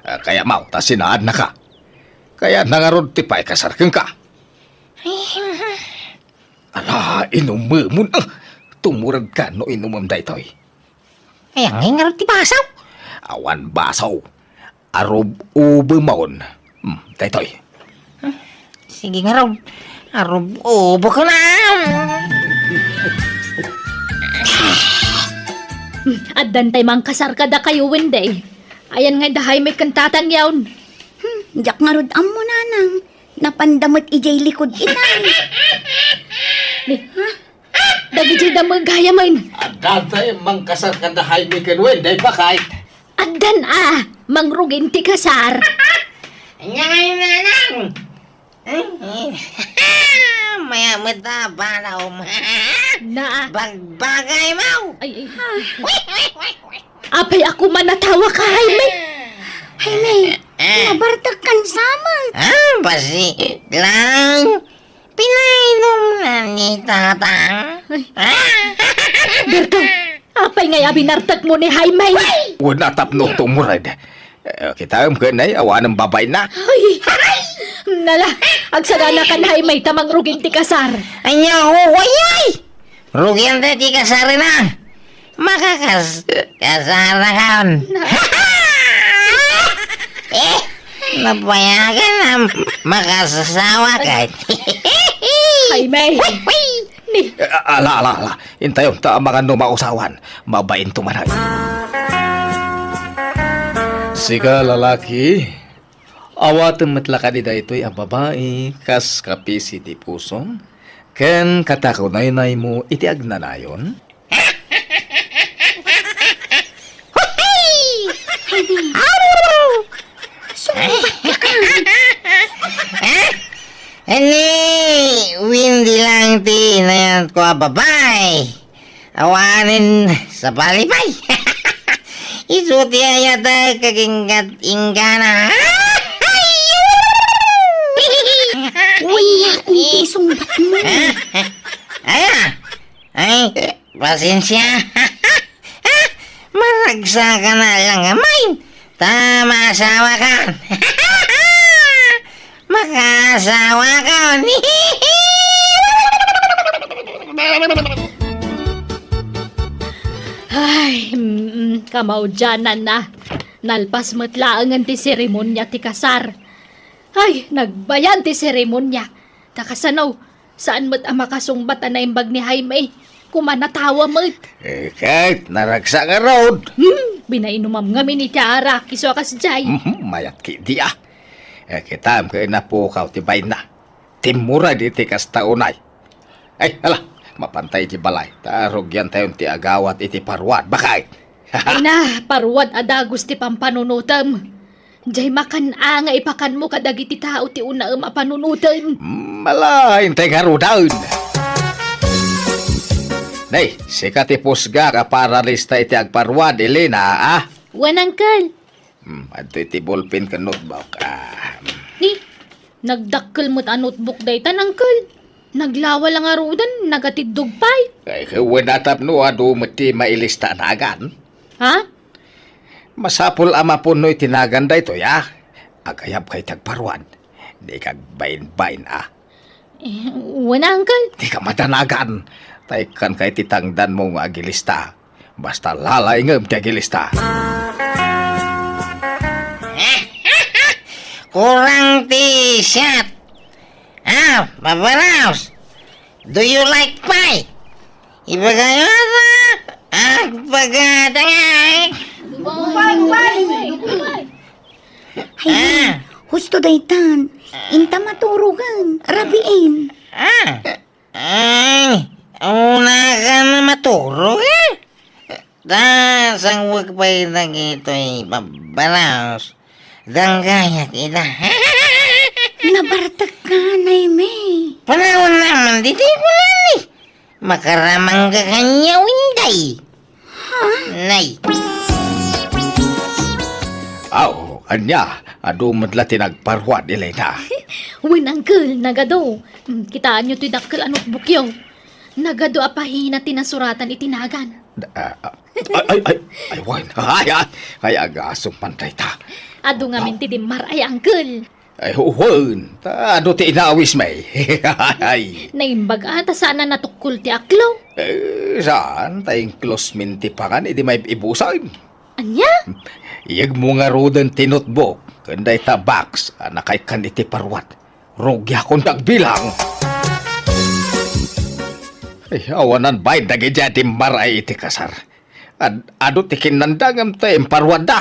Ah, kayatmo, ta sinaannaka. Kayatna ngarud ti paikasar kenka. Ay, hmm. Ala, inumemon, ah. Tumuredka no inumem daytoy. Ay, angay ngarud ti baso? Awan baso. Arub-ubemon. Hmm, daytoy. Sige ngarud. Arub-ubekon. Addan tay mangkasar kadakayo, Wenday. Ayan nga da Jaime ken Tatang yaon. Hmm, diak ngarud ammo, Nanang. Napanda met idiay likod itay. Ni, ha? Dagiti damo gayamen. Adda tay mangkasar kada Jaime ken Wenday, bakay. Addan a, mangrugin ti kasar. Ania ngay, Nanang? Maya met a balaom. Na. Bagbagaymo. Ay, ay. Apay a kumanatawa ka, Jaime? Jaime, ah, nabartek kan samet. Ah, basi lang. Pinainom na ni Tatang. Ay. Ah. Berto, apay ngay a binartek mo ni Jaime? Wen a tapno tumured. Eh, kitaem ken ay, awanen babaina. Ay. Nala, agsagana kan Jaime ta mangrugin ti kasar. Ania, uway, ay! Rugian ti kasarna. Makakas-, kasarnakan. Na-, Eh, napayagan a makasasawa ka. Jaime! Ni Eh, ala, ala, ala. Intayon ta amangan no mausawan. Mabainto manen. Sika, lalaki, awatem met la kadi daytoy a babai kas kapisi ti pusom ken katakunaynaymo iti agnanayon? Sumbat ka. Ni Wendy lang ti inayatko a babai. Awanen sapalipay. Isu ti ayatek ket inggana. Wen nga kunti sumbatmo. Aya? Ay, pasensia. Maragsakan a lang a main. Ta maasawakan. Makaasawakan. Ay, mm, kamaudiananna. Nalpas met laengen ti seremonia ti kasar. Ay, nagbayag ti seremonia. Ta kasano, saan met a makasungbat a naimbag ni Jaime. Koma natawa met. Eh, ket naragsak ngarud. Hmm, binainomam ngamin iti arak, isu a kasdiay. Mhm, mayat ketdi a. Eh, kitam ket napukaw ti bainna. Timmured iti kasta unay. Ay, ala, mapantay iti balay. Ta rugiantayon ti agawat iti paruad. Bakay? Ay na, paruad a dagus ti pampanunotem. Jay makan-a nga ipakanmo kadagiti tao ti unaem a panunotem. Malain tay garuden. Nay, sika ti pusga a paralista iti agparuad, Elena, a? Wen, Uncle. Hmm, adtoy ti ballpen ken notebook. Ah. Ni, nagdakkel met a notebook daytan, Uncle. Naglawa la ngaruden, nagatiddog pay. Ay, wen a tapno adu met ti mailista a nagan. Ha? Masapul a mapunno iti nagan daytoy, a? Agayabka iti agparuan. Dika agbainbain, a? Eh, wen, Uncle. Dika madanagan. Ta ikkanka iti tangdanmo nga agilista. Basta lalaingem ti agilista. Kurang ti siat. Ah, Papa Rouse, do you like pie? Ibagayo ata. Agpagada nga eh. Ay, ah, husto daytan. Inta maturogen, rabiin. Ah. Ay, una ka na maturog, eh? Ta, sangwek pay dagitoy babbalas. Danggayak ida. Nabartek ka, Nay May. Panawan naman, di tayo kunan, eh. Makaramang ka kanya, Winday. Ha? Nay. Aw, ania, adu met la ti nagparuad, Elena. Wen, Uncle, nagadu. Mm, kitaenyo ti dakkel a notebookyo. Nagadu a pahina ti nasuratan iti nagan. Ah, ah, ay, ay, ay, ay, wen. Ay, ay, ay, agasem man dayta. Adu ngamin ti dimmar-ay, Uncle. Ay, wen. Ta, adu ti inawis, may. Ay. Naimbag a, ta saan a natukkol ti aklo? Eh, saan? Ta inklos min ti pangan, idi may ibusan. Ania? Iyegmo ngaruden ti notebook, ken dayta box a nakaikkan iti paruat. Rugiakon ti agbilang. Ay, awanan bain dagiti dimmar-ay iti kasar. Ad-, adu ti kinnandangem ta imparuadda.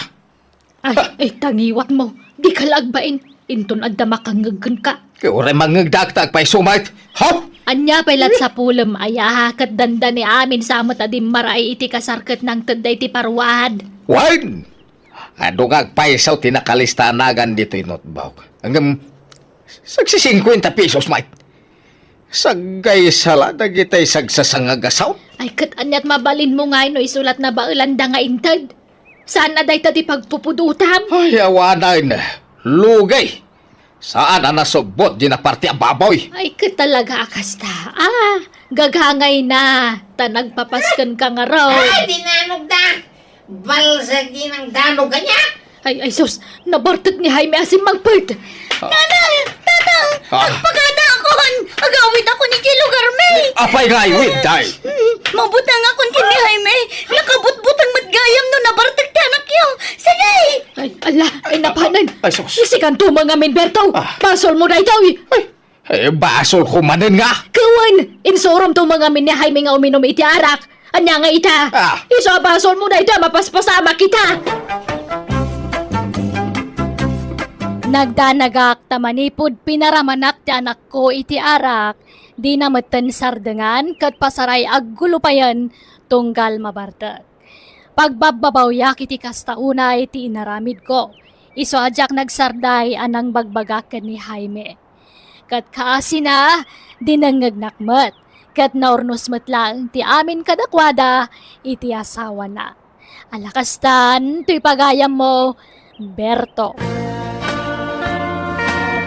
Ay, ay, tangiwatmo. Dika la agbain. Inton adda makangngeg kenka. Ket uray mangngegdak ta agpayso met. Ha? Ania pay lat sapulem, aya, ket dandani amin sa met a dimmar-ay iti kasar ket nangted daydi paruad. Wen! Adu nga agpayso ti nakalista a nagan ditoy notebook. Ngem, sagsisingkuenta pesos met. Saggaysa la dagitay sagsasangagasaw. Ay, ket aniat mabalinmo ngay no isulat na baelanda nga inted? Saan a dayta ti pagpupudotam? Ay, awanen. Lugay. Saan a nasubbot di naparti a baboy. Ay, ket talaga a kasta. Ah, gagangay na. Ta nagpapasken ka ngarud. Ay, dinanogda. Balsag di nang danog kanya. Ay, ay, sus. Nabartek ni Jaime a simmangpet. Ah. Nanang! Tatang! Ah. Agpakadaakon! Agawid akon iti lugar mi! Apay nga aywid, day? Hmm, mabutang akon ken ni Jaime. Nakabutbutang met gayam no nabartek ti anakyo. Sige! Ay, Ala, ay napanen. Ay, sus. Isikanto man ngamin, Berto. Ah. Basolmo daytoy. Ay, eh, basolko manen nga. Ket wen, insuromto man ngamin ni Jaime nga uminom iti arak. Ania nga ita? Ah. Isu a basolmo daytoy, mapaspasamak ita. Nagdanagak ta manipud pinaramanak ti anakko iti arak, dina metten sardengan ket pasaray aggulo payen tunggal mabartek. Pagbabbabawiak iti kasta unay ti inaramidko. Isu a diak nagsarday a nangbagbagak ken ni Jaime. Ket kaasina, dinengngegnak met, ket naurnos met laeng ti amin kadakuada iti asawana. Ala kastan, toy pagayammo, Berto.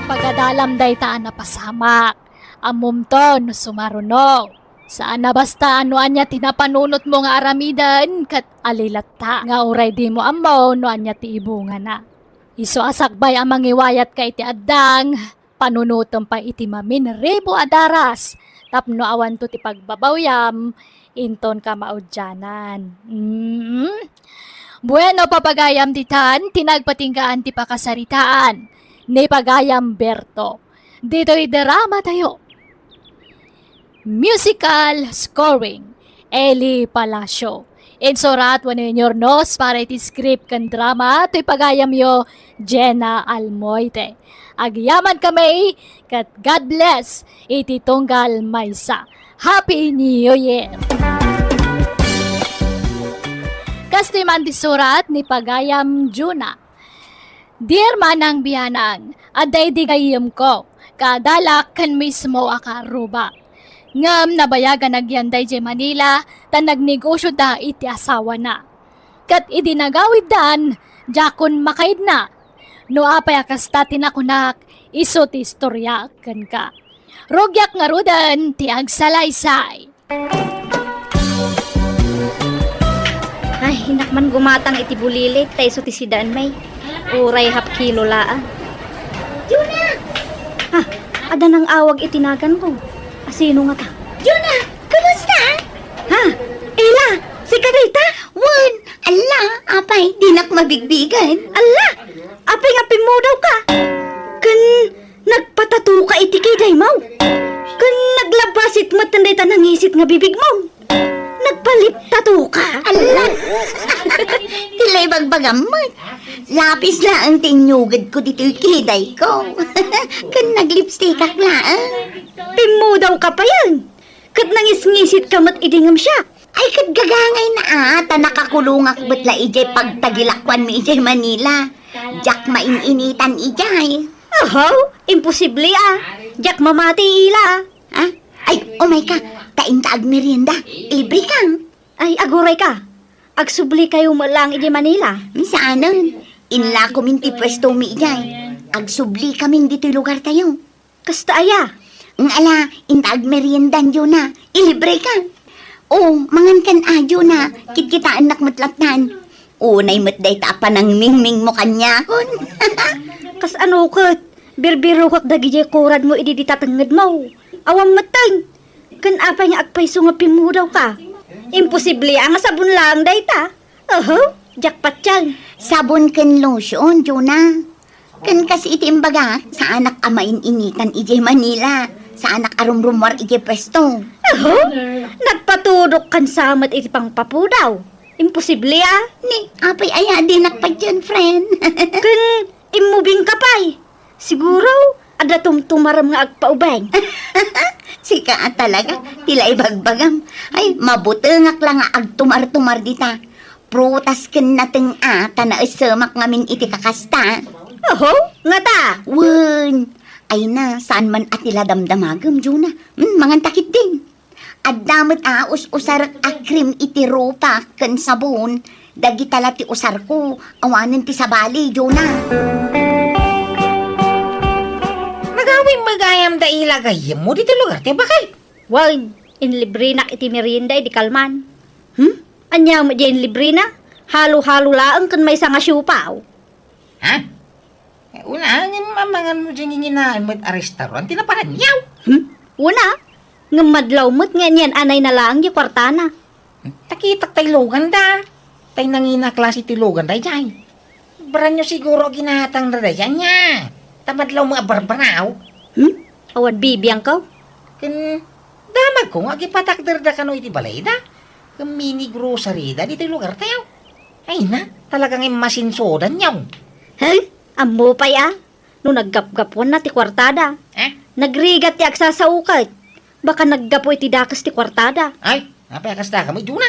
Pagadalam dayta a napasamak. Ammomto no sumaruno. Saan a basta no ania ti napanunotmo nga aramiden ket ali latta nga uray dimo ammo no ania ti ibungana. Isu a sakbay a mangiwayatka iti addang, panunotem pay iti maminribo a daras tapno awanto ti pagbabawiam inton kamaudianan. Mm. Bueno, papagayam ditan ti nagpatinggaan ti pakasaritaan ni pagayam Berto. Ditoy drama tayo. Musical scoring, Eli Palacio. Insurat wenno inurnos para iti script ken drama toy pagayamyo, Jenna Almoite. Agyaman kami, ket God bless iti tunggal maysa. Happy New Year! Kastoy man ti surat ni pagayam Juna. Dear Manang Bianang, adda idi gayyemko, kaadalak ken mismo a kaarrubak. Ngem nabayagan agyan daydiay Manila ta nagnegosioda iti asawana. Ket idi nagawiddan, diakon makaidna. No apay a kasta ti nakunak, isu ti istoriaek kenka. Rugiak ngaruden ti agsalaysay. Ay, innak man gumatang iti bulilit, ta isu ti sidaen, may. Uray half kilo laeng. Juna! Ha, adda nang-awag iti naganko. Asino ngata? Juna! Kumusta? Ha? Ela, sika dayta? Wen, alla, apay, dinak mabigbigen. Alla, apay nga pimmudawka? Ken nagpatatoka iti kidaymo? Ken naglabasit met dayta nangisit nga bibigmo? Nagpa-lip tattoo ka? Alla! Ti la ibagbagam met. Lapis laeng ti inyugedko ditoy kidayko. Ken naglipstickak laeng. Pimmudawka payen. Ket nangisngisitka met idi ngem siak. Ay, ket gagangayna a, ta nakakulongak met la idiay pagtagilakuanmi idiay Manila. Diak main-initan idiay. Ahaw, imposible a. Diak mamati ila. Ha? Ay, umayka, ta inta agmerienda, ilibrekam. Ay, agurayka. Agsublikayo met laeng idiay Manila. Saanen, inlakomin ti puestomi idiay. Agsublikamin ditoy lugartayo. Kasta aya? Nga ala, inta agmeriendan Juna, ilibreka. O, mangankan a Juna, kitkitaennak met lattan. Unay met dayta a panangmingmingmo kaniakon. Kasano ket, birbirokak dagidiay kuradmo idi dita tengngedmo. Awan metten. Ken apay nga agpayso nga pimmudawka? Imposible a nga sabon laeng dayta. Oho, diak patien. Sabon ken lotion, Juna. Ken kas iti imbaga, saanak a main-initan idiay Manila. Saanak a rumrumuar idiay puesto. Oho, nagpatudok kan samet iti pangpapudaw. Imposible a. Ni, apay aya dinak patien, friend. Ken immubingka pay. Siguro, adda tumtumarem nga agpaubing. Sika a talaga, ti la ibagbagam. Ay, mabutengak la nga agtumar-tumar dita. Prutas ken nateng a, ta naesemak ngamin iti kakasta. Oho, ngata? Wen, ay na, saan man a ti la damdamagem, Juna. Hmm, mangantakit din. Adda met a us-usarek a cream iti rupak ken sabon, dagita la ti usarko, awanen ti sabali, Juna. Nagawim met gayam da ila gayyemmo ditoy lugar ti bakay. Wen, inlibrenak iti merienda idi kalman. Hmm? Ania met diay inlibrena? Halo-halo laeng ken maysa nga siopaw. Ha? Eh, una, ngem amangan mo diay nginginaen met a restaurant, ti naparanyaw. Hmm? Una, ngem madlaw met nga niyan anay na laeng diay kuartana. Hmm? Takitak tay logan da. Tay nangina klase ti logan da, jay. Branyo siguro a ginatangda dayta, ania? Ta madlaw met a barbaraw. Hmm? Awan bibiangko? Ken damagko nga agipatakderda kano iti balayda ken mini groceryda ditoy lugartayo. Ay na, talaga nga immasinsodanyo. Hey, ammo pay a, no naggapgapuanna ti kuartada. Eh? Nagrigat ti agsasao ket baka naggapu iti dakes ti kuartada. Ay, apay a kasta kami, Juna?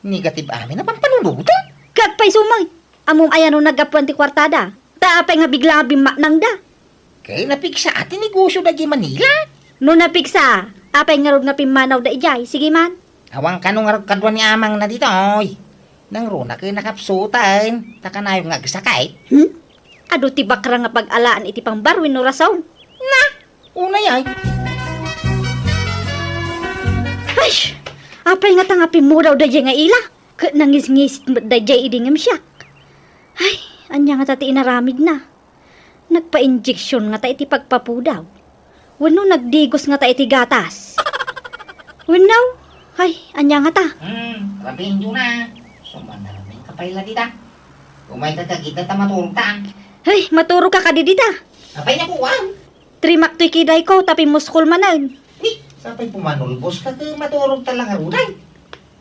Negative amin a pampanunoten. Ket pay sumay, ammom aya no naggapuan ti kuartada? Ta apay nga bigla nga bimmaknangda? Ket napigsa ti negosio daydiay Manila. No napigsa, apay ngarud nga pimmanawda idiay? Sige man. Awan kano ngarud kadua ni amangna ditoy. Nangruna ket nakapsuten, ta kanayon nga agsakit. Hmm? Adu ti bakra nga pag-alaan iti pangbar wenno rason? Na, unay ay. Ay! Apay ngata nga pimmudaw daydiay nga ila? Ket nangisngisit met daydiay idi ngem siak. Ay, ania ngata ti inaramidna? Nagpa-injection ngata iti pagpapudaw? Wenno nagdigos ngata iti gatas? Wenno, ay, ania ngata? Hmm, rabienyo na. Sumanarmin ka pay la dita. Umayka ka dita ta maturogta. Ay, maturogka kadi dita? Apay nakuan? Trimak toy kidayko, ta pimmuskol manen. Ni, sapay pumanulbos ka ket maturogta la ngarud ay.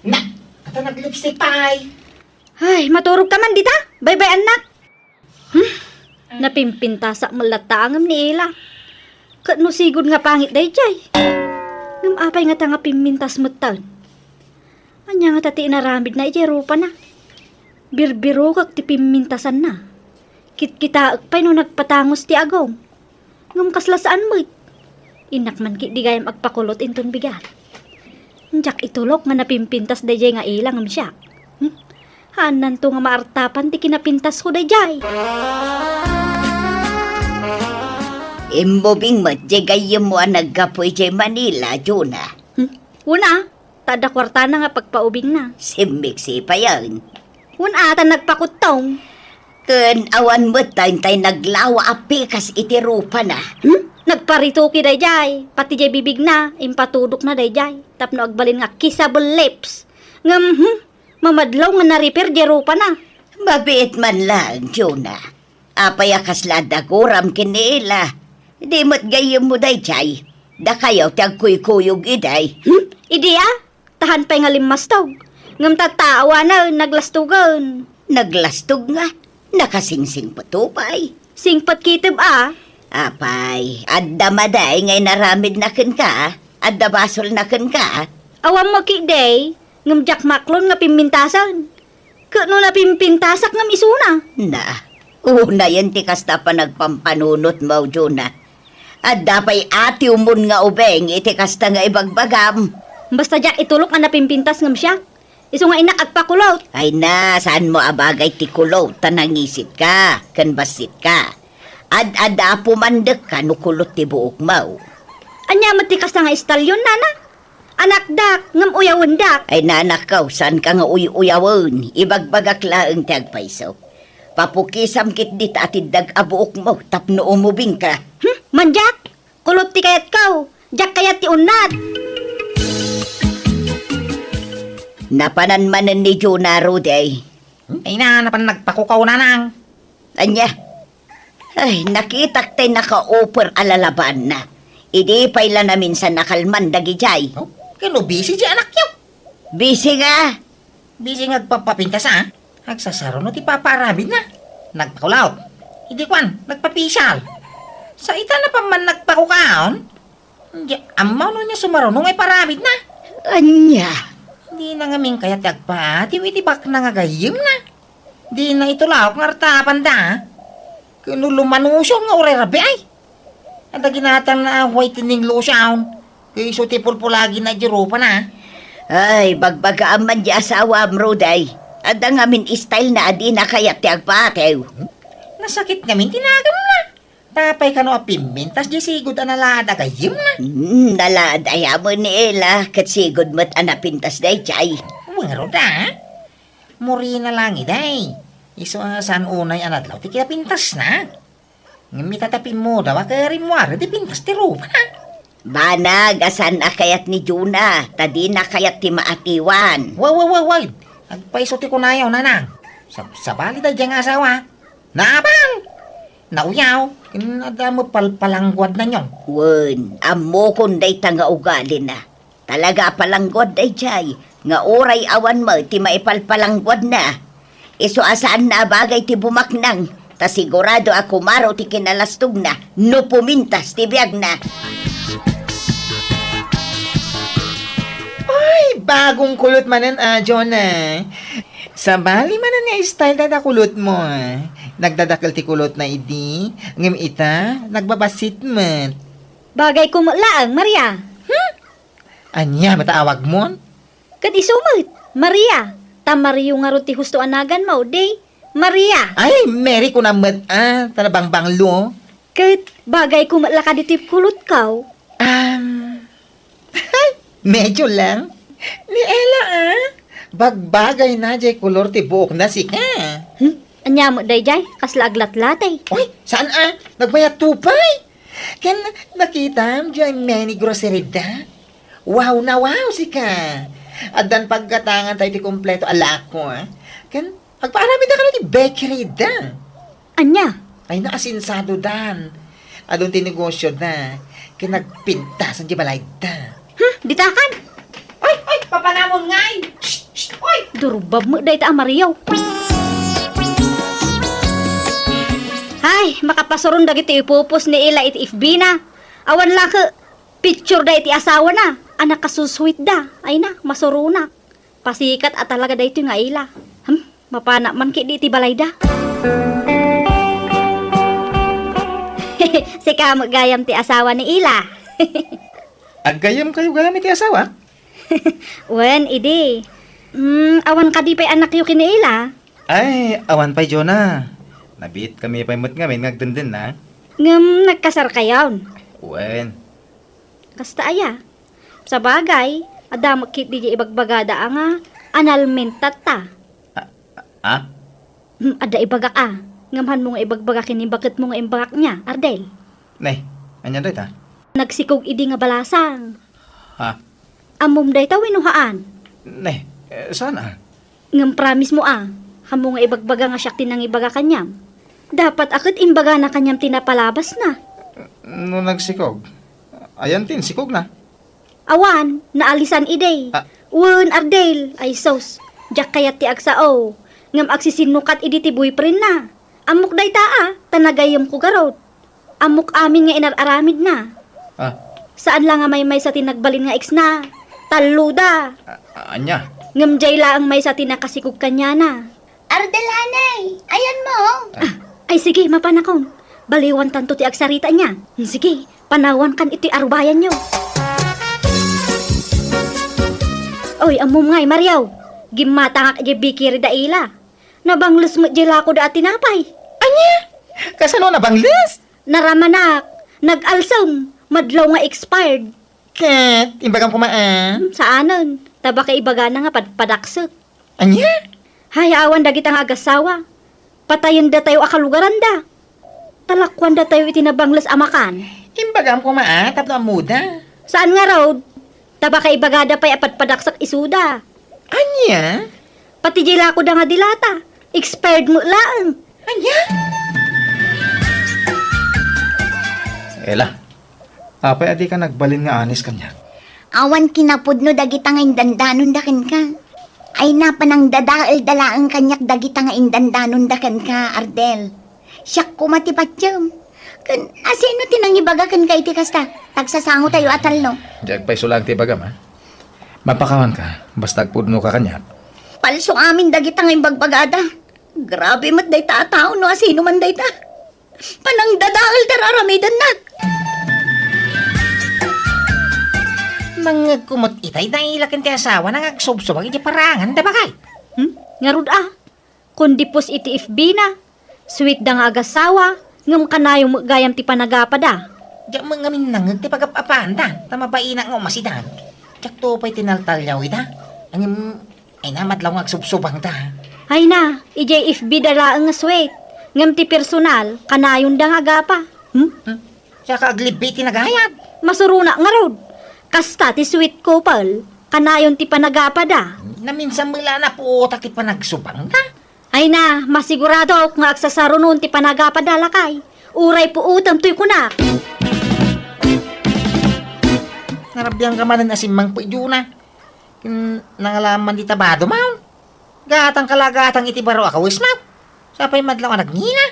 Na, ata nag-lipstick pay. Ay, maturogka man dita? Baybay-annak. Hmm? Napimpintasak met latta ngem ni Ela. Ket no sigud nga pangit daydiay. Ngem apay ngata nga pimmintas metten? Ania ngata ti inaramidna idiay rupana? Birbirokek ti pimmintasanna. Kitkitaek pay no nagpatangos ti agong. Ngem kasla saan met. Innak man ketdi gayam agpakulot inton bigat. Diak itulok nga napimpintas daydiay nga ila ngem siak. Hmm? Haannanto nga maartapan ti kinapintasko daydiay. Immubing met diay gayyemmo a naggapu idiay Manila, Juna. Hmm? Wen a, ta adda kuartana nga pagpaubingna. Simmiksi payen. Wen a, ta nagpakuttong. Ken awan met tay naglawa a pikas iti rupana. Hmm? Nagparitoki daydiay, pati diay bibigna, impatudokna daydiay, tapno agbalin nga kissable lips. Ngem, hmm, mamadlaw nga na-repair diay rupana. Mabiit man laeng, Juna. Apay a kasla adda guram ken ni Ela? Di met gayyemmo daydiay. Dakayo ti agkuykuyog idiay. Hmm? Idi a? Tahan pay nga limmastog. Ngem tatta, awanen, naglastogen. Naglastog nga? Nakasingsingpeto pay. Singpet kitib a? Apay, adda madi nga inaramidna kenka? Adda basolna kenka? Awan mo ketdi, ngem diak maklon nga pimmintasen. Ket no napimpintasak ngem isuna? Na, unayen ti kasta a panagpampanunotmo, Juna. Adda pay atiwmon nga ubing iti kasta nga ibagbagam. Basta diak itulok a napimpintas ngem siak. Isu nga innak agpakulot. Ay na, saanmo a bagay ti kulot ta nangisitka ken bassitka. Ad-adda a pumandekka no kulot ti buokmo. Ania met ti kasta nga istalyon, nana? Anakdak, ngem uyawendak. Ay, nanakko, saanka nga uy-uyawen. Ibagbagak laeng ti agpayso. Papukisam ketdi ta atiddak a buokmo tapno umubingka. Hmm? Mandiak, kulot ti kayatko. Diak kayat ti unnat. Napanan manen ni Juna, Rudy. Hmm? Ay na, napan nagpakukaw, nanang. Ania? Ay, nakitak tay naka-offer a lalabaanna. Idi pay la naminsan a kalman dagidiay. Oh, ken no busy ti anakyo? Busy nga. Busy nga agpapapintas, a? Agsasaruno ti papaaramidna. Nagpakulot. Idi kuan, nagpapisyal. Sa ita na pa man nagpakukaon? Di, ammo no nia sumaruno nga iparamidna. Ania? Dina ngamin kayat ti agpaatiw iti bakna nga gayyemna. Dina itulok nga artapanda. Ken no lumanuson nga uray rabii ay. Adda ginatangna a whitening lotion. Ket isu ti pulpulagina iti rupana. Ay, bagbagaam man ti asawam, Rudy. Adda ngamin style na a dina kayat ti agpaatiw. Nasakit ngamin ti naganna. Apay kano a pimmintas diay sigud a nalaad a gayyemna? Hmm, nalaad aya met ni Ela, ket sigud met a napintas daydiay. Wen ngarud a? Murina laeng idi. Isu a saan unay a nadlaw ti kinapintasna. Ngem ita ta pimmudaw a ket rimmuar ti pintas ti rupana. Banag a saan a kayat ni Juna, ta dina kayat ti maatiwan. Wa, wa, wa, wa. Agpayso ti kunayo, nanang. Sab-, sabali daydiay nga asawa. Nabang! Nauyaw, ken adda met palpalangguadna niyo. Wen, ammokon dayta nga ugalina. Talaga a palangguad daydiay, nga uray awan met ti maipalpalangguadna. Isu a saanna a bagay ti bumaknang, ta sigurado a kumaro ti kinalastogna no pumintas ti biagna. Ay, bagong kulot manen, a, Jonah. Sabali manen nga style da kulot mo, a. Nagdadakel ti kulot na idi, ngem ita, nagbabasit met. Bagay ko met laeng, Maria. Hmm? Ania met a awag mon? Ket isu met, Maria. Ta Mario ngarud ti husto a naganmo, di? Maria. Ay, Mary ko na met, a, ta nabangbanglo. Ket bagay ko met la kadi ti kulotko. Um, medyo lang. Ni Ella, a? Bagbagay na jay kolor ti buokna sika. Hmm? Ania met dayjay? Kasla aglatlatay. Oy, saan a? Nagbayat to pay. Ken nakitam jay mini grocery da? Wow na wow sika. Addan paggatangan tayo ti kompleto a lako, a? Ken agpaaramid da kano ti bakery da? Ania? Ay, naasinsado dan. Adun ti negosyo da. Ken nagpintasan ti balay da. Hmm, ditakan? Oy, oy, papanamon ngay! Shh, shh, oy! Durbab met dayta a Mario. Ay, makapasuron dagiti ipupos ni Ella iti F B na. Awan la ket picture da iti asawana. A nakasusuit da. Ay na, masuronak. Pasikat a talaga daytoy nga Ella. Hmm, mapanak man ketdi iti balayda. Sika met gayam ti asawa ni Ella. Aggayamkayo gayam iti asawa? Wen, idi. Mm, awan kadi pay annakyo ken ni Ella? Ay, awan pay, Jonah. Nabiitkami pay met ngamin nga agdendenna. Ngem nagkasarkayon? Wen. Kasta aya? Sabagay, adda met ketdi diay ibagbagada a nga annulment tatta. A, a? Hmm, adda ibagak a. Ngem hanmo nga ibagbaga ken ni baketmo nga imbagak nia, Ardel. Ne, ania dayta? Nagsikog idi nga balasang. Ha? Ammom dayta wenno haan? Ne, eh, saan a? Ngem promise mo a, hanmo nga ibagbaga nga siak ti nangibaga kaniam. Dapat a ket imbagana kaniam ti napalabasna. No nagsikog, ayan ti insikogna? Awan, naalisan idi. Ah. Wen, Ardel, ay sus, diak kayat ti agsao. Ngem agsisinnukat idi ti boyfriendna. Ammok dayta a, ta nagayyemko garud. Ammok amin nga inar-aramidna. Ah. Saan la nga maymaysa ti nagbalin nga exna. Talloda. A-, ania? Ngem jay laeng maysa ti nakasikog kaniana. Ardel, hanay, ayanmo? Ah, ay sige, mapanakon. Baliwantanto ti agsarita nia. Sige, panawankan iti arubayanyo. Oy, ammom ngay, Mario. Gimmatangak idiay bakery da Ella. Nabangles met diay lakoda a tinapay. Ania? Kasano nabangles? Naramanak, nag-alsem, madlaw nga expired. Ket, imbagam koma a? Hmm, saanen. Ta baka ibagana nga padpadaksek. Ania? Hay, awan dagita nga agassawa. Patayendatayo a kalugaranda. Talakuandatayo iti nabangles a makan. Imbagam koma a, tapno ammoda. Saan ngarud? Ta baka ibagada pay a padpadaksek isuda. Ania? Pati diay lakoda nga dilata, expired met laeng. Ania? Ella, apay a dika nagbalin nga anis kaniak? Awan kinapudno dagita nga indandanonda kenka. Ay, panangdadaelda laeng kaniak dagita nga indandanonda kenka, Ardel. Siak koma ti patiem. Ken, asino ti nangibaga kenka iti kasta? Tagsasangotayo a talno. Diak pay isu laeng ti ibagam, a? Mapakawanka, basta agpudnoka kaniak. Palso amin dagita nga imbagbagada. Grabe met dayta a tao no asino man dayta. Panangdadael ti ar-aramidenna. Nangngegko met itay naila ken ti asawana nga agsubsubag iti paranganda, bakay. Hmm? Ngarud a? Kundi post iti F B na. Sweet da nga agassawa, ngem kanayon met gayam ti panagapada. Diak met ngamin nangngeg ti pagap-apaanda, ta mabainak nga umasidan. Diakto pay tinaltaliaw ita. Ngem, ay na, madlaw nga agsubsubangda. Ay na, idiay F B da laeng nga sweet. Ngem ti personal, kanayonda nga agapa. Hmm? Hmm? Siaka aglibbi ti nagayat. Masuronak ngarud. Kasta ti sweet couple, kanayon ti panagapada. Naminsan met la napuotak ti panagsubangda. Ay na, masiguradok nga agsasarunon ti panagapada, lakay. Uray puotem toy kunak. Narabian ka manen a simmangpet, Juna. Ken nangalaman dita bado, maw. Gatang ka la gatang iti baro a kawes, maw. Sapay madlaw a nagngina.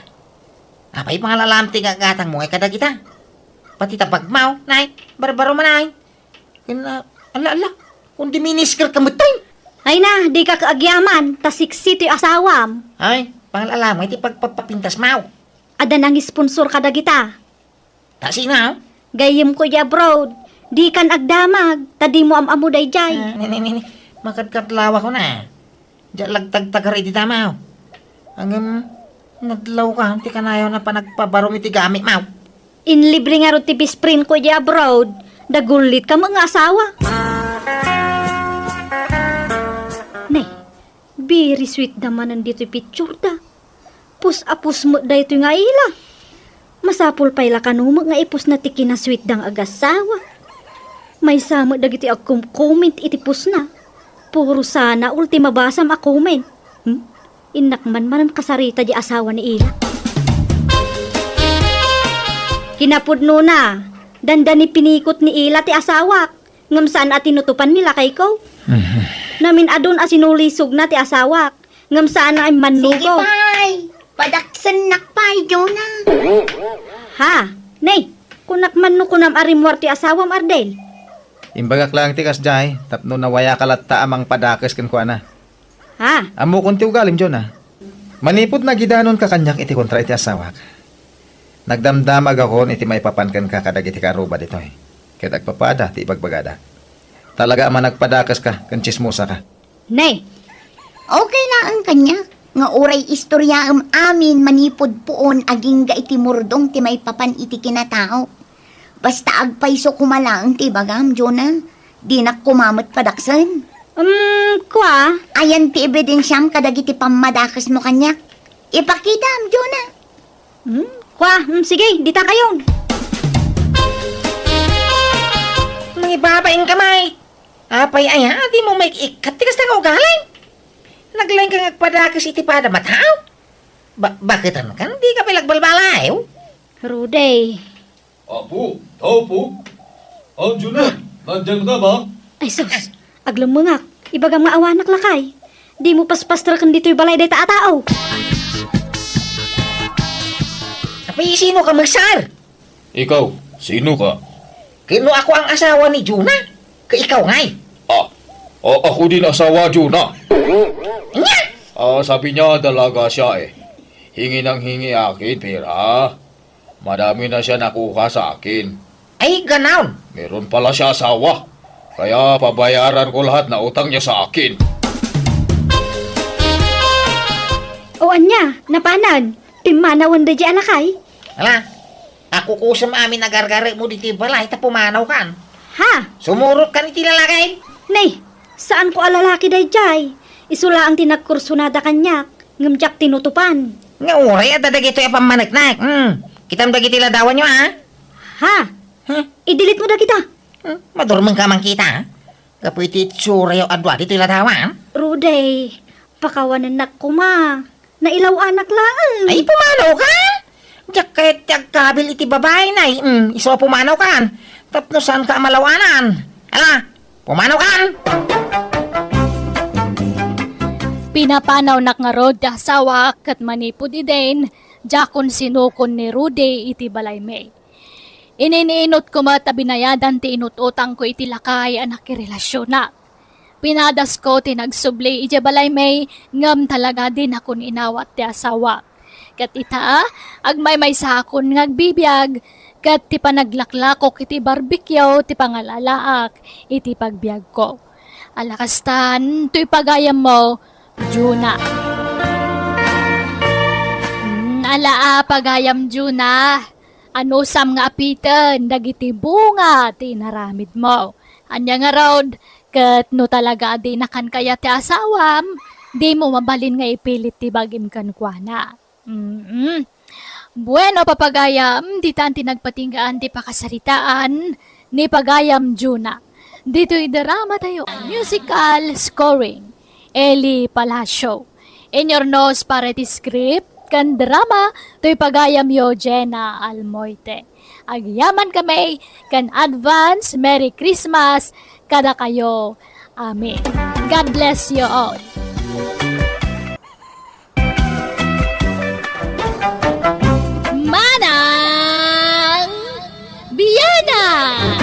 Apay pangalalam ti gagatang mo ay kadagita? Pati ta bag, maw, nay, barbaro man ay. Ken, ah, ala, ala, kundi minisker ka met, ay. Ay na, dika agyaman, ta siksi ti asawam. Ay, pangalalam, iti pagpapapintas, maw. Adda nangisponsor kadagita. Ta sino? Gayyemko idiay abroad. Dikan agdamag, ta dimo am-ammo daydiay. Ah, ni, ni, ni, ni. Makadkadlawakon a. Diak lagtagtagar iti damaw. Ngem, nadlawka, ti kanayon a panagpabarom iti gamit, maw. Inlibre ngarud ti best friend ko idiay abroad. Dagullit ka met nga asawa. Ne, very sweet da manen ditoy picture da. Pus a pus met daytoy nga ila. Masapul pay la kano met nga ipusna ti kinasweet da nga agasawa. Maysa met dagiti agkom-comment iti pusna. Puro sana all ti mabasam a comment. Hmm? Innak man manen kasarita di asawa ni ila. Kinapudnona, dandani pinikot ni ila ti asawak. Ngem saan a tinutopan ni lakayko. Mhm. Namin-adun a sinulisogna ti asawak, ngem saan a immannugaw. Sige pay, padaksennak pay, Jonah. Ha? Nay, kunak man no kunam a rimmuar ti asawam, Ardel? Imbagak laeng ti kasdiay, tapno nawayaka latta a mangpadakes kenkuana. Ha? Ammokon ti ugalim, Jonah. Manipud nagidanonka kaniak iti kontra iti asawak, nagdamdamagakon iti maipapan kenka kadagiti kaarruba ditoy, ket agpapada ti ibagbagada. Talaga a managpadakeska ken tsismosaka. Nay! Okay laeng kaniak nga uray istoriaem amin manipud puon agingga iti murdom ti maipapan iti kinatao. Basta agpayso koma laeng ti ibagam, Jonah. Dinak koma met padaksen. Um, kua? Ayan ti ebidensiam kadagiti pammadakesmo kaniak. Ipakitam, Jonah. Hmm? Kua? Hmm, sige, dita kayon. Mangibabain ka, Mike. Apay aya, di mo maik-ikkat ti kasta nga ugali? Naglaing ka nga agpadakes iti pada mataaw? Ba-, baketan kan? Di ka pay agbalbaliw? Rudy. Apo, tao po. Anjo na, nandiyan ka ba? Ay sus, aglemmengak. Ibagam nga awanak lakay. Di mo paspastreken ditoy balay dayta a tao. Apay, sino ka, Magsar? Ikaw, sino ka? Ken no ako ang asawa ni Jonah, ket ikaw ngay? Ah, ah, ako din asawa, Jonah. Nya? Ah, sabi niya dalaga siya eh. Hingi ng hingi akin pera. Madami na siya nakuha sa akin. Ay, ganon. Meron pala siya asawa. Kaya pabayaran ko lahat na utang niya sa akin. O anya, napanan? Pimmanawan da di alakay? Ala, ako kusem amin agargare mo diti balay ta pumanaw kan. Ha? Sumurot kan iti lalaki? Nay, saan ko a lalaki daydiay. Isu laeng ti nagkursunada kaniak, ngem diak tinutupan. Nga uray adda dagitoy a pammaneknek. Hmm. Kitam dagiti ladawan yo, ha? Ha? Huh? I-delete mo dagita. Hmm? Madurmeng ka man kita, ha? Gapu iti itsura yo adua ditoy ladawan. Rudy, pakawanennak koma. Nailaw-anak laeng. Ay, pumanaw ka? Diak kayat ti agkabil iti babae, nay. Hmm, isu a pumanaw kan. Tapno saan ka a malaw-anan. Ala, pumanaw kan! Pinapanawnak ngarud ti asawa ket manipud idin, diakon sinukon ni Rudy iti balay mi. Ininiinotko met a binayadan ti inut-utangko iti lakay a nakirelasionak. Pinadasko ti nagsubli idiay balay mi, ngem talaga dinakon inawat ti asawa. Ket ita, agmaymaysaakon nga agbibiag, ket ti panaglaklakok iti barbecue ti pangalalaak iti pagbiagko. Ala kastan, toy pagayammo, Juna. Mm, ala a pagayam, Juna. Anusam nga apiten dagiti bunga ti inaramidmo. Ania ngarud, ket no talaga a dinakan kayat ti asawam, dimo mabalin nga ipilit ti bagim kenkuana. Mm. Bueno, papagayam, ditan ti nagpatinggaan ti pakasaritaan ni Pagayam Juna. Ditoy drama tayo, musical scoring, Eli Palacio. Inurnos para iti script ken drama toy pagayamyo, Jena Almoite. Agyaman kami ken advance Merry Christmas kadakayo. Amen. God bless you all. Manang Bianang!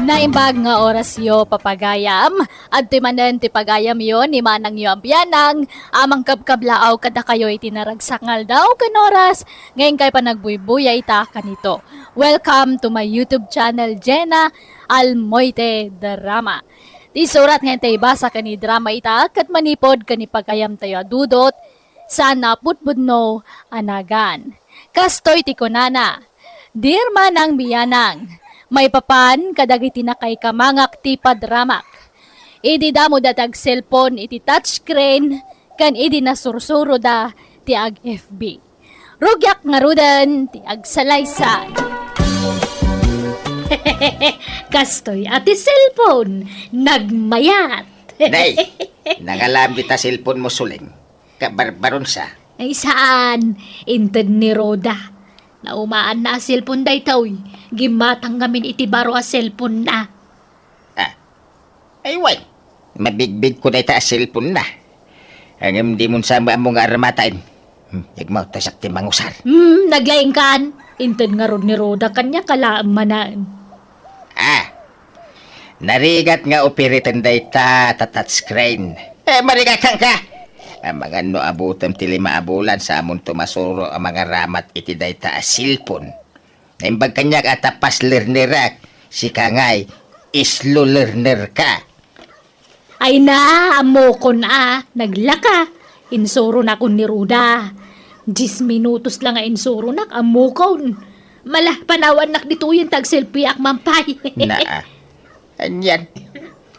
Naimbag nga orasyo, papagayam. Adtoy manen ti pagayamyo ni manangyo a bianang a mangkabkablaaw kadakayo iti naragsak nga aldaw ken oras nga inkay panagbuybuya ita kanito. Welcome to my YouTube channel, Jena Almoite Drama. Ti surat nga intay ibasa ken idrama ita ket manipud ken ipagayamtayo a Dudot, saan a pudpudno a nagan. Kastoy ti kunana, "Dear Manang Bianang, maipapan kadagiti nakaikamangak ti padramak. Idi damo dayta agselpon iti touchscreen, ken idi nasursuroda ti ag-F B. Rugiak ngaruden ti agsalaysay." Kastoy a ti cellphone, nagmayat. Nay, nangalam dita cellphone mo, Suling. Kabarbaronsa. Ay, saan? Inted ni Roda. Naumaan na a cellphone daytoy. Gimmatang ngamin iti baro a cellphone na. Ah, ay, wen. Mabigbig ko dayta a cellphone na. Ngem dimon sa maammo nga armataen. Hmm, yagmaw, ta siak ti mangusar. Hmm, naglaingkan. Inted ngarud ni Roda kaniak a laeng manen. Ah, narigat nga operaten dayta ta touchscreen. Eh, marigatan ka! Amangan no abutem ti lima a bulan sa amonto masuro a mangaramat iti dayta a cellphone. Naimbag kaniak a ta fast learnerak, sika ngay, slow learner ka. Ay na, ammokon a, naglaka. Insuronakon ni Roda. Dies minutos la nga insuronak, ammokon. Mala, panawannak ditoyen ta agselfiak man pay. Naa. Anian?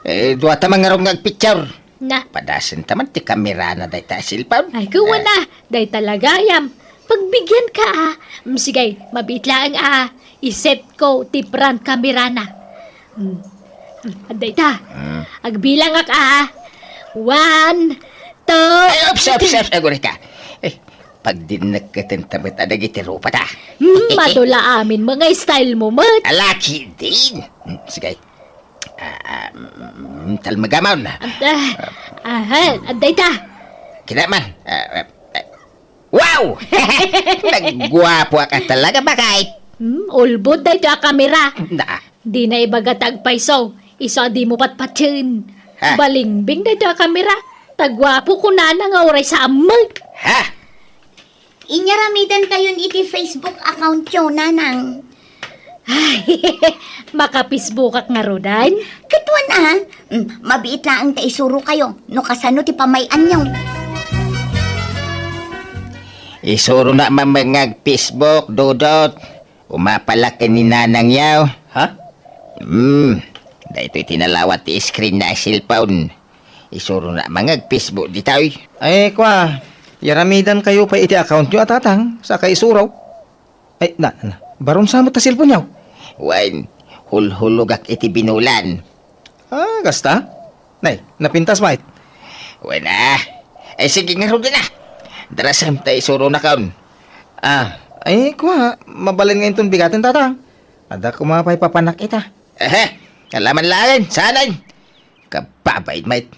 Eh, dua ta man ngarud nga agpicture. Na. Padasenta man ti kamerana dayta a cellphone. Ay, kuwan a, dayta la gayam. Pagbigyan ka, ah. Mm, sige, mabiit laeng, ah. Iset ko ti front camera na. Mm. Mm, adda ita. Mm. Agbilangak, ah. One, two, ay, ups, ups, three. Ups, aguri ka. Eh, pagdinnek ket ta met adagiti rupa ta. Mm, madula amin, mga style mo met. Alaki din. Mm, sige. Ah, ah, mm, talmagamon. Ad-, ah, aha, adda ita. Kinaman. Ah, ah, ah, wow! Nagguapo ka talaga, bakit? Hmm, ulbod daytoy a kamera. Na. Di na ibaga ta agpayso. Isu a di mo patpatien. Ha? Balingbing daytoy a kamera. Taguapo kunana nga uray sa ammeg. Ha? Inyaramidantayon iti Facebook account yo, Nanang. Ay, maka-Facebookak ngaruden? Ket wen a, mm, mabiit laeng ta isurokayo no kasano ti pamay-anyo. Isuronak man met nga ag-Facebook, Dodot. Umapalak ken ni Nanang yaw. Ha? Hmm, daytoy ti nalawat ti screen na cellphone. Isuronak man nga ag-Facebook ditoy. Ay, kua, yaramidankayo pay iti account yo a tatang, saka isuro. Ay, na, na, barun sa met ta cellphone yaw? Wen, hulhulogak iti binulan. Ah, kasta? Nay, napintas met. Wen a. Ay, sige ngaruden a. Darasem ta isuronakon. Ah, ay, kua, mabalin nga inton bigaten, tatang. Adda koma pay papanak ita. Ehe, alaman laeng, saanen. Kababain met.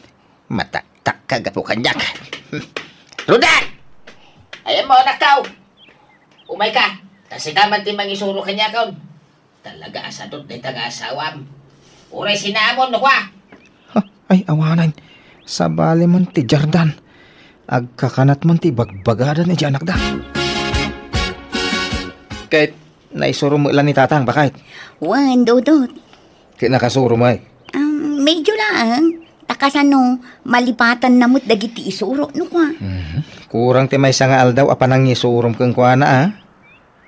Mataktak ka gapu kaniak. Roda! Ayan mo, anak ko! Umay ka, ta sika man ti mangisuro kaniakon. Talaga a sadot dayta nga asawam. Uray sinamon, no, kwa? Ha? Ay, awanen. Sabali man ti Jordan. Agkakanat man ti bagbagada ni anakda. Ket naisuro met la ni tatang, bakit? Wen, Dodot. Ket nakasuro met? Um, medyo laeng. Ta kasano, malipatanna met dagiti isuro, no kwa? Mhm. Kurang ti maysa nga aldaw a panangisurom kenkuana, a?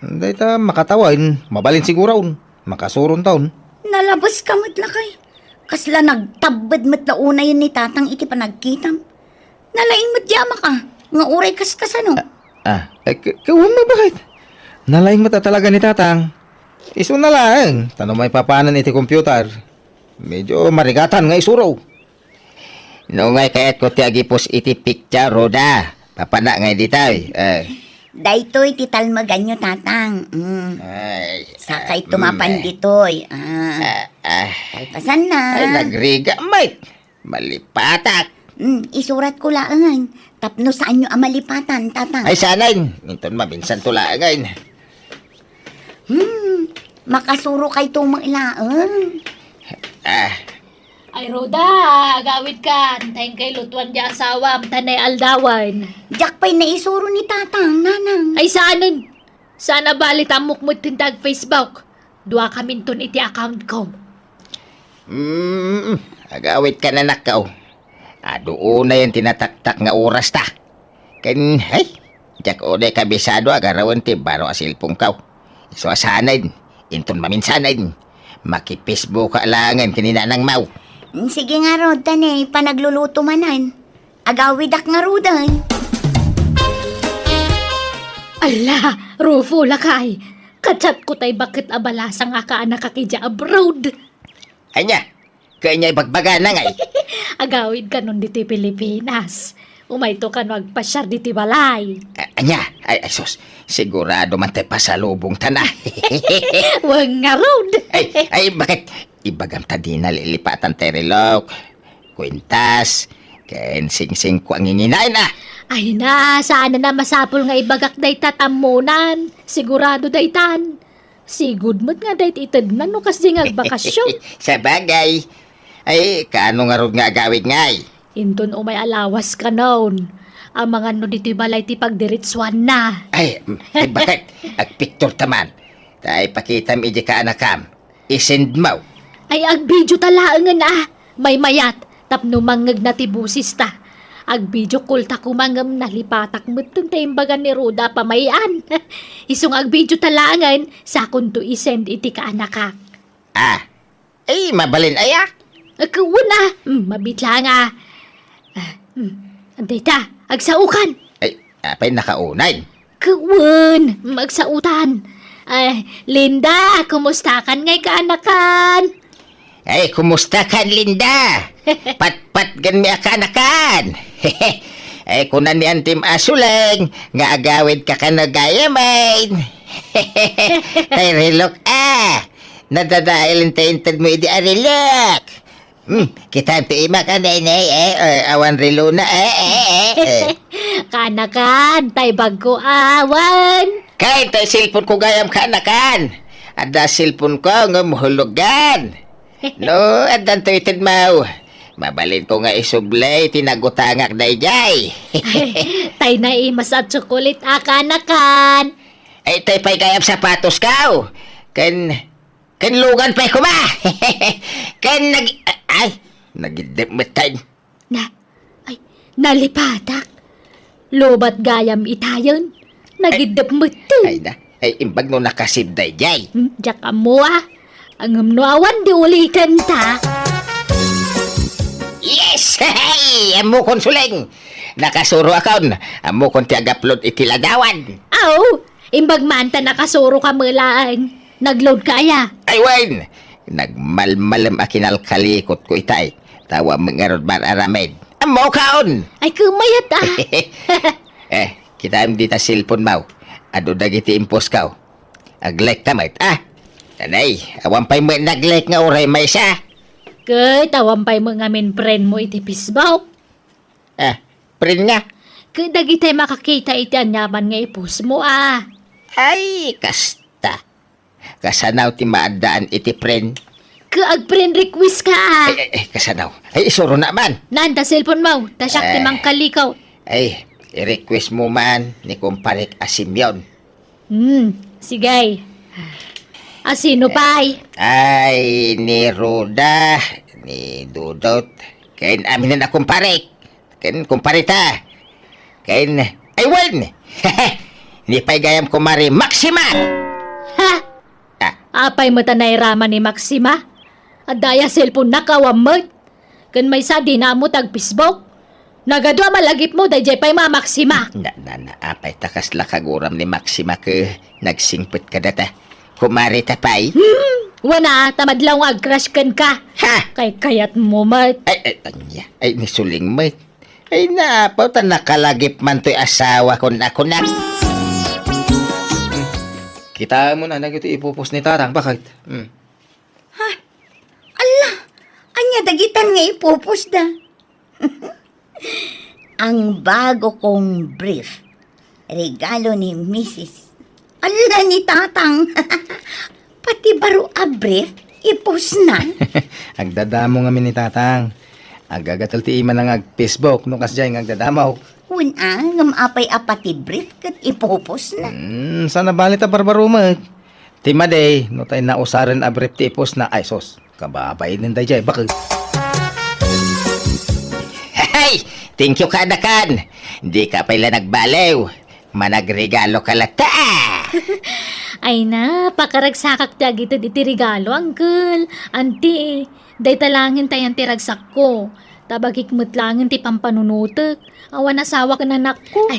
Dayta makatawen, mabalin siguron. Makasuronton. Nalabeska met lakay. Kasla nagtabbed met la unayen ni tatang iti panagkitam. Nalaing met di amak a, nga uray kaskasano. Ah, eh, k-, kawan mo, bakit? Nalaing met a talaga ni tatang. Isu na laeng, ta no maipapanan iti computer, medyo marigatan nga isuro. No ngay kayatko ti agipus iti picture, Roda. Papana ngay ditoy. Eh. Daytoy ti talmeganyo, Tatang. Mm. Ay, Sakay ah, tumapan mm, eh. Ditoy. Ah. Ah, ah. Kalpasan na. Ay, nagriga, Mike. Malipatak. Mm, isuratko laengen. Tapno saanyo a malipatan, Tatang. Ay, sanayen. Inton maminsan to laengen. Hmm, makasuro kay tumo laeng. Ah. Ay, Roda, agawidkan. Tayen kay lutuan di asawam, ta nay aldawan. Diak pay naisuro ni Tatang, Nanang. Ay, saanen. Saan a bali ta ammok met ti ag-Facebook. Dua kaminton iti account ko. Hmm, agawidkan, anakko. Adu unayen ti nataktak nga orasta. Ken, ay, diak unay kabisado a garawen ti baro a cellphone ko. Isu a saanen, inton maminsanen, makipesbukak laengen ken ni Nanang Mau. Sige ngarud, ta nay, panagluluto manen. Agawidak ngaruden. Ala, Rufo, lakay. Kachatko tay baket a balasang a kaanakak idiay abroad. Ania? Kanya ibagbagana ngay. Agawidkanon ditoy Pilipinas. Umayto kano agpasiar ditoy balay. A-, ania? Ay, ay, sus. Sigurado man tay pasalubongtana. Wen ngarud. Ay, ay, baket? Ibagam ta di nalilipatan tay relok, kuentas, ken singsingko a nginginaen, a. Ay na, saan a masapul nga ibagak dayta ta ammonan. Sigurado daytan. Sigud met nga dayta itedna no kasdi nga agbakasyon. Sabagay. Ay, kaano ngarud nga agawid ngay? Inton umay a lawas kanon, amangan no ditoy balay ti pagdiretsuanna. Ay, mm, ay, baket? Agpicture ta man. Ta ipakitam idiay kaanakam. I-send mo. Ay, agbidio ta laengen a. Maymayat, tapno mangngegna ti bosesta. Agbidio call ta koma ngem nalipatak metten ta imbagan ni Roda a pamay-an. Isu nga agbidio ta laengen, sakonto i-send iti kaanakak. Ah, ay, mabalin aya? Ket wen a, mm, mabiit laeng a. Ah, mm, adda ita, agsaokan. Ay, apay nakaunay? Ket wen, mm, agsaotan. Ay, Linda, kumustakan ngay kaanakan? Ay, kumustakan, Linda? Patpatgenmi a kaanakan. Ay, kuna ni Antim a Suleng nga agawidka kano gayamen. Tay relok a. Nadadael ti intedmo idi a relok. Hmm, kitaem ti imak a, nay, nay, eh, eh, awan relona, eh, eh, eh, eh. Kaanakan, tay bagko awan. Kay, tay cellphone ko gayam kaanakan. Adda cellphone ko, ngem hulogan. No, addanto itedmo. Mabalinko nga isubli ti nagutangak daydiay. Tay naimas a tsokolit a kaanakan. Ay, tay pay gayam sapatos ko. Ken, ken lugan pay koma. Ken nag-, ay, nagiddep metten. Na, ay, nalipatak. Lobat gayam itayen. Nagiddep metten. Ay na, ay, imbag no nakasib daydiay. Hmm, diak ammo a. Ngem no awan di uliten ta. Yes! Hey! Ammokon, Suleng! Nakasuro akon. Ammokon ti ag-upload iti ladawan. Aw, imbag man ta nakasuro ka met laeng. Nag-load ka aya? Ay, wen! Nagmalmalem a kinalkalikot ko itay. Tawa ngarud mar-aramid. Ammokon! Ay, kumayat a. Eh, kitaem dita cellphone mo. Adu dagiti impostko. Ag-like ta met, ah. Nanay, awan pay met nag-like nga uray maysa. Ket awan pay met ngamin friend mo iti Facebook. Ah, friend nga? Ket dagiti makakita iti aniaman nga i-post mo, ah. Ay, kasta. Kasano ti maaddaan iti friend? Ket ag-friend request ka, ah. Ay, ay, ay, kasano? Ay, isuro na man. Nanda cellphone mo, ta siak ti Eh. mangkalikot. Ay, i-request mo man ni kumparek a Simeon. Hmm, sige. A sino pay? Ay, ni Roda, ni Dudot, ken amin a kumparek. Ken kumpareta. Ken, ay, wen! Ni pay gayam kumare Maxima! Ha? Ah. Apay met a nairaman ni Maxima? Adda aya cellphone-nak awan met? Ken maysa, dina ammo ti ag-Facebook. Nagadu a malagipmo, daydiay pay Mama Maxima. Na, na, na, apay ta kasla kaguram ni Maxima ket nagsingpet kadata? Kumare ta pay? Hmm, wen a, ta madlaw nga ag-crush kenka. Ha? Kaykayatmo met. Ay, ay, ania? Ay, ni Suling met. Ay, naapaw ta nakalagip man toy asawakon a kunak. Kitaem man dagitoy ipopost ni Tatang, baket? Hmm. Ha? Alla, ania dagitan nga ipopostda? Ang bago kong brief. Regalo ni Misis. Alla, ni Tatang. Pati baro a brief, ipostna. Agdadamo ngamin ni Tatang. Agagatel ti imana nga ag-Facebook no kasdiay nga agdadamo. Wen a, ngem apay a pati brief ket ipopostna? Hmm, saan a bale ta barbaro met. Ti madi, no tay nausaren a brief ti ipostna, ay sus, kababainen daydiay, baket. Hey! Thank you kadakan! Dika pay la nagbaliw. Managregalo ka latta! Ay na, pakaragsakak ti agited iti regalo, uncle. Auntie, dayta laengen ti ayan ti ragsakko. Ta bagik met laengen ti pampanunotek. Awan asawa ken anakko.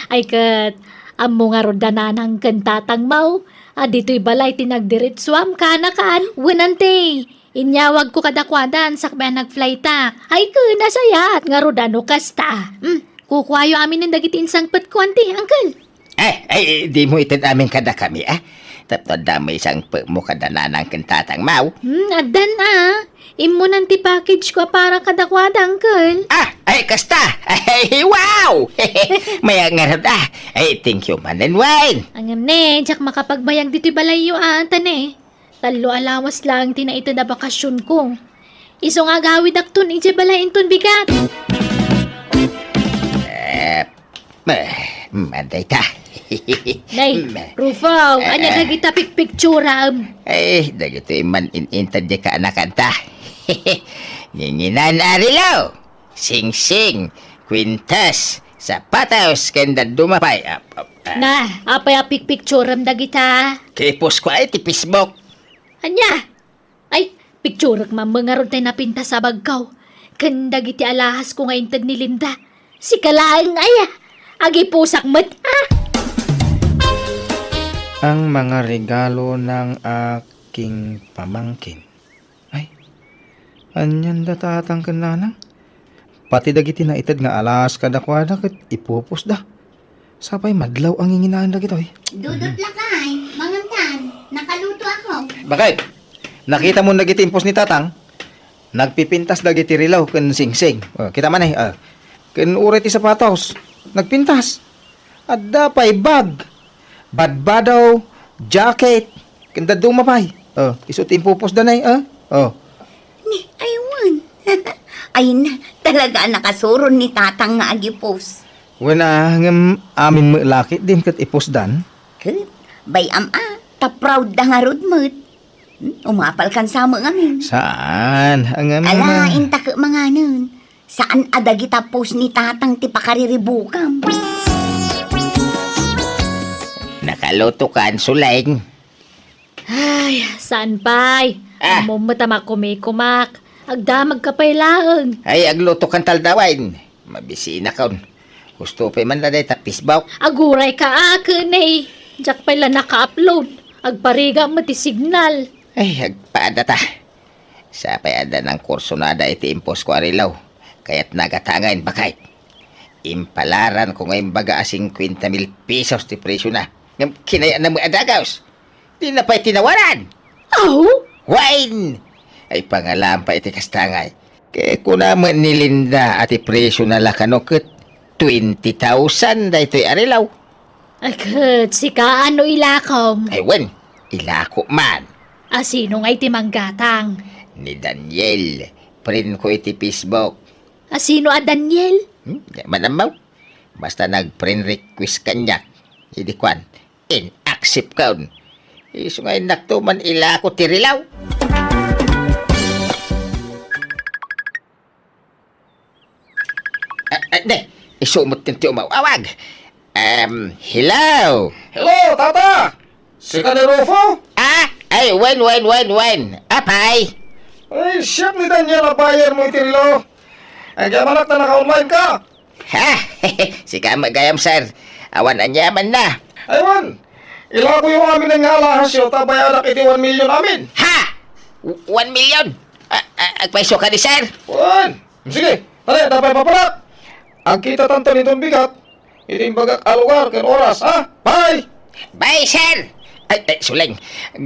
Ay ket, ammo ngarud da nanang ken tatangmo a ditoy balay ti nagdiretsuam, kaanakan. Wen, auntie, inyawagko kadakuada sakbay a nagflytak. Ay ket, nasayaat ngarud a no kasta. Hmm, kukuayo aminen dagiti insangpetko, auntie, uncle. Eh, ay, dimo ited amin kadakami, ah? Tapno adda met isangpetmo kada nanang ken tatangmo. Hmm, addan a. Immunan ti package ko a para kadakuada, uncle. Ah, ay, kasta! Ay, wow! Mayat ngarud, ah. Ay, thank you manen, Wayne. Ngem ne, diak makapagbayag ditoy balayyo, ah, ta ne. Tallo a lawas laeng ti naited a bakasionko. Isu nga agawidakton idiay balay inton bigat. Eh, eh, man dayta. Nay, Rufo, ania dagita pikpikturam? Eh, dagitoy man in-inted diay kaanakanta. Nginginan a relo, singsing, kwintas, sapatos, ken dadduma pay. Ah, ah, ah. Na, apay a pikpikturam dagita? Kipost ko ay ti Facebook. Ania? Ay, pikturek man ngarud tay napintas a bagko. Ken dagiti alahasko nga inted ni Linda. Sika laeng aya. Agipusak met, ah! Ang mga regalo ng aking pamangkin. Ay, anian da tatang ken nanang? Pati dagiti naited nga alahas kadakuada ket ipopostda. Sapay madlaw a nginginaen dagitoy. Dudut lakay, mangantan, nakaluto ako. Baket, nakitam dagiti impost ni Tatang? Nagpipintas dagiti relo ken singsing. Oh, kita man, eh, ah. Ken uray ti sapatos, nagpintas. Adda pay bag, badbado, jacket, ken dadduma pay. Oh, isu ti impopostda, nay, ah. Oh. Ni, ay wen. Ay na, talaga a nakasuron ni Tatang nga agipost. Wen a, ngem amin met la ketdin ket ipostdan. Ket, bay-am a, ta proud da ngarud met. Hmm, umapalkan sa met ngamin. Saan? Ngem ala, inta ket manganen. Saan a dagita post ni Tatang ti pakariribukam? Nakalutokan, Suleng? Ay, saan pay? Ah. Ammom met a makumikumak. Agdamagka pay laeng. Ay, aglutokan taldawen. Mabisinakon. Husto pay man la dayta Facebook. Agurayka a ken, eh. Diak pay la naka-upload. Agparigam met ti signal. Ay, agpaadata. Sapay adda nangkursunada iti imposko a relo. Kayatna gatangen, baket. Impalaranko nga imbaga a singkuenta mil pesos ti presiona. Ngem kinayatna met a dagus. Dina pay tinawaran. Aw? Wen! Ay, pangalaam pay iti kasta ngay. Ket kuna met ni Linda a ti presiona la kano ket twenty thousand daytoy a relo. Ay, ket sika, ano ilakom? Ay, wen, ilako man. A sino ngay ti manggatang? Ni Daniel, friend ko iti Facebook. A sino a Daniel? Hmm, di man ammo. Basta nag-friend request kaniak. Idi kuan, in-accept kon. Isu nga innakto man ilako ti relo. Ah, ah, ne, isu met ti umaw-awag. Em, hello? Hello, Tata! Sika ni Rufo? Ah, ay, wen, wen, wen, wen. Apay? Ay, siak ni Daniel a buyer mo iti relo. Agyamanak ta naka-online ka. Ha? Sika met gayam, sir. Awan aniamanna. Ay, wen. Ilakoyo amin nga alahasyo ta bayadak iti one million amin. Ha? One million? A-, a-, agpayso kadi, sir? Wen. Sige, tara, dapay papanak. Agkitatanto ni Don Bigat iti imbagak a lugar ken oras, ha? Bye! Bye, sir! Ay, ay, Suleng,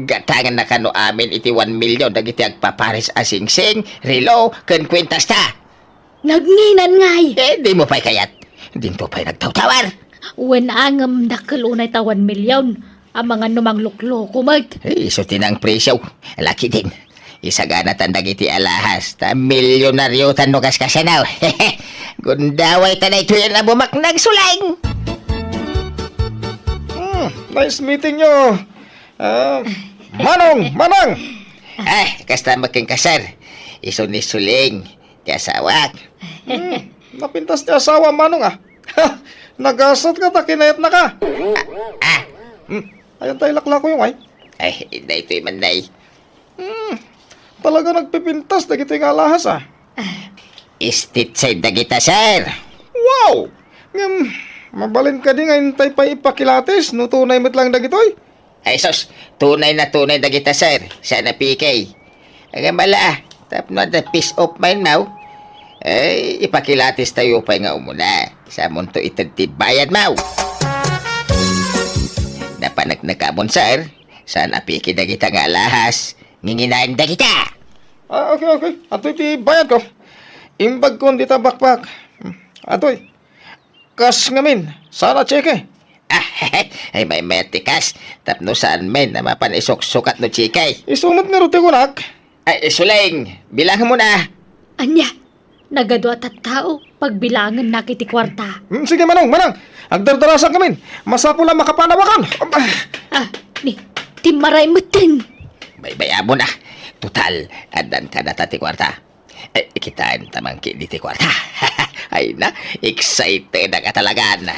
gatangan na kano amin iti one million dagiti agpapares a singsing, relo, ken kwintas ta. Nagnginan ngay! Eh, dimo pay kayat. Dinto pay nagtawtawar. Wen, ngem dakkel unay ta one million. Amangan no manglukloko met. Eh, isu ti nang presyo. Laki din. Isaganatan dagiti alahas, ta milyonariotan no kaskasanaw. Gundaway ta daytoy a bumaknang, Suleng. Hmm, nice meeting you. Ah, Manong, Manang! Eh, kasta met kenka, sir. Isu ni Suleng, ti asawak. Hmm, napintas ti asawa, Manong, ah. Nagasat ka ta kinayatna ka. Ah, ah. Hmm, ayan tayo laklako yung ay. Ay, daytoy man, nay. Hmm, talaga nagpipintas dagitoy nga alahas, ah. Estate side dagita, sir. Wow! Ngem, mabalin kadi nga intay pay ipakilatis no tunay met lang dagitoy? Ay, sus, tunay na tunay dagita, sir. Sana P K. Agam ala, tapno adda peace of mind maw. Ay, ipakilatis tayo pay nga umuna. Samunto ited ti bayad maw. Napaneknekam, sir. Sana P K dagita nga alahas. Nginginaen dagita. Ah, okay, okay. Atoy ti bayad ko. Imbag kon dita bakbak. Hmm. Atoy. Kas ngamin. Sana cheque. Ah, ay, may, may ti kas. Tapno saan men na mapan isuksukat no cheque. Isu met ngarud ti kunak. Ay, Suleng, bilangan mo na. Anya, nagadua tattao, pagbilangan na kiti kuarta. Hmm, sige, Manong, Manang. Agdardarasak ngamin. Masapul a makapanawakan. Ah, ni, timmaray metten. Baybay-am mo na. Total, addan ka na ta ti kuarta. Eh, kitaan ta man kadi ti kuarta. Ay na, excited ka talaga na.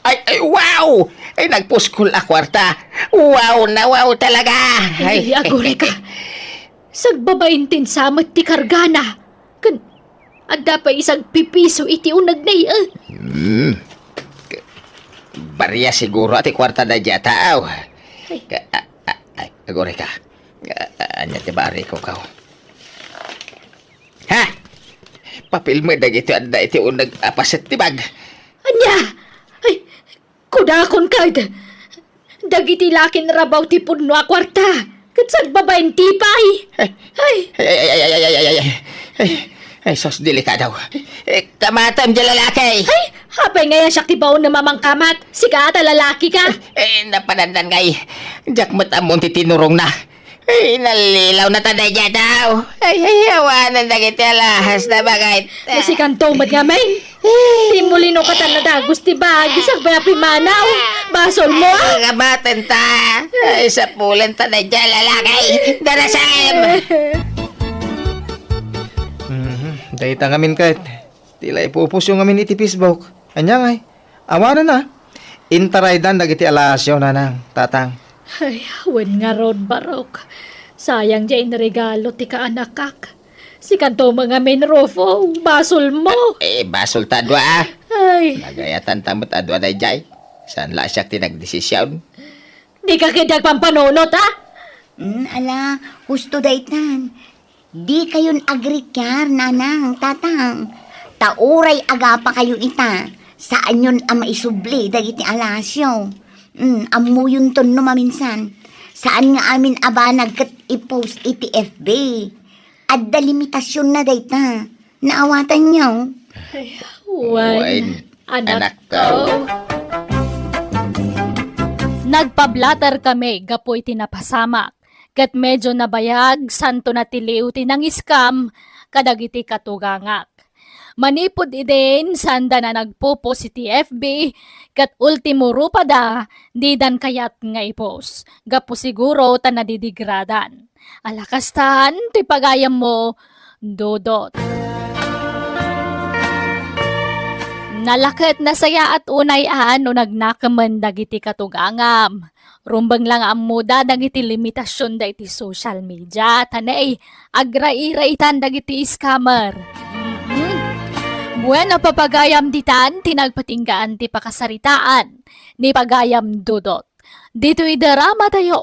Ay, ay, wow! Ay, nagpuskol a kuarta. Wow na wow talaga. Ay, ay, agurayka. Sagbabain ti insamet ti kargana. Ken, adda pay isagpipiso iti uneg na iya. Hmm. Baria siguro ti kuarta na diay tao. Ay. Ka-, a-, a-, ay, agurayka. A-, a-, ania ti bariko, kaw? Ha? Papel met dagiti adda iti uneg a paset ti bag. Ania? Ay, kudakon kad. Dagiti lakin rabaw ti pudno a kuarta. Ket sagbabain ti pay. Ay. Ay. Ay, ay, ay, ay, ay, ay, ay, ay. Ay, ay, sus, delikado. Eh, kamatem diay lalaki. Ay, apay nga siak ti baon na mamangkamat? Sika ta lalaki ka. Eh, napanandan ngay. Diak met ammon ti tinurongna. Ay, nalilaw na ta daydiay tao. Ay, ay, awanen dagiti alahas na bagay. No sikanto met ngamin. Timmulino ka ta nadagus ti bag, sagbay a pimanaw. Basol mo, ah. Ay, kabaten ta. Ay, sapulen ta daydiay lalaki. Darasem! Mhm. Dayta ngamin ket. Ti la ipupusyo ngamin iti Facebook. Ania ngay? Awanen a. Intaraydan dagiti alahasyo, nanang, tatang. Ay, wen ngarud, Barok. Sayang diay inregalo ti kaanakak. Sikanto met ngamin, Rufo, basol mo. Eh, basol ta dua, ah. Ay. Nagayatan ta met a dua daydiay. Saan la siak ti nagdesision? Dika ketdi agpampanunot, ah? Mm, ala, husto daytan. Dikayon agrikiar, nanang, tatang. Ta uray agapakayo ita, saanyon a maisubli dagiti alahasyo. Mm, ammoyonton no maminsan. Saan nga amin a banag ket i-post iti F B. Adda limitasionna dayta. Naawatanyo? Ay, wen, wen, anakko. Anakko. Nagpablatter kami gapu iti napasamak, ket medio nabayag santo natiliw ti nang-scam kadagiti katugangak. Manipud idin, saanda na nagpo-post iti F B, ket ultimo rupada, didan kayat nga i-post, gapu siguro ta nadidigradan. Ala kastan ti pagayammo, Dodot. Nalaket nasayaat unay a no nagnakemen dagiti katugangam. Rumbeng la nga ammoda dagiti limitasionda iti social media, ta nay, agrairaitan dagiti scammer. Mhm. Bueno, papagayam ditan ti nagpatinggaan ti pakasaritaan ni Pagayam Dodot. Ditoy drama tayo,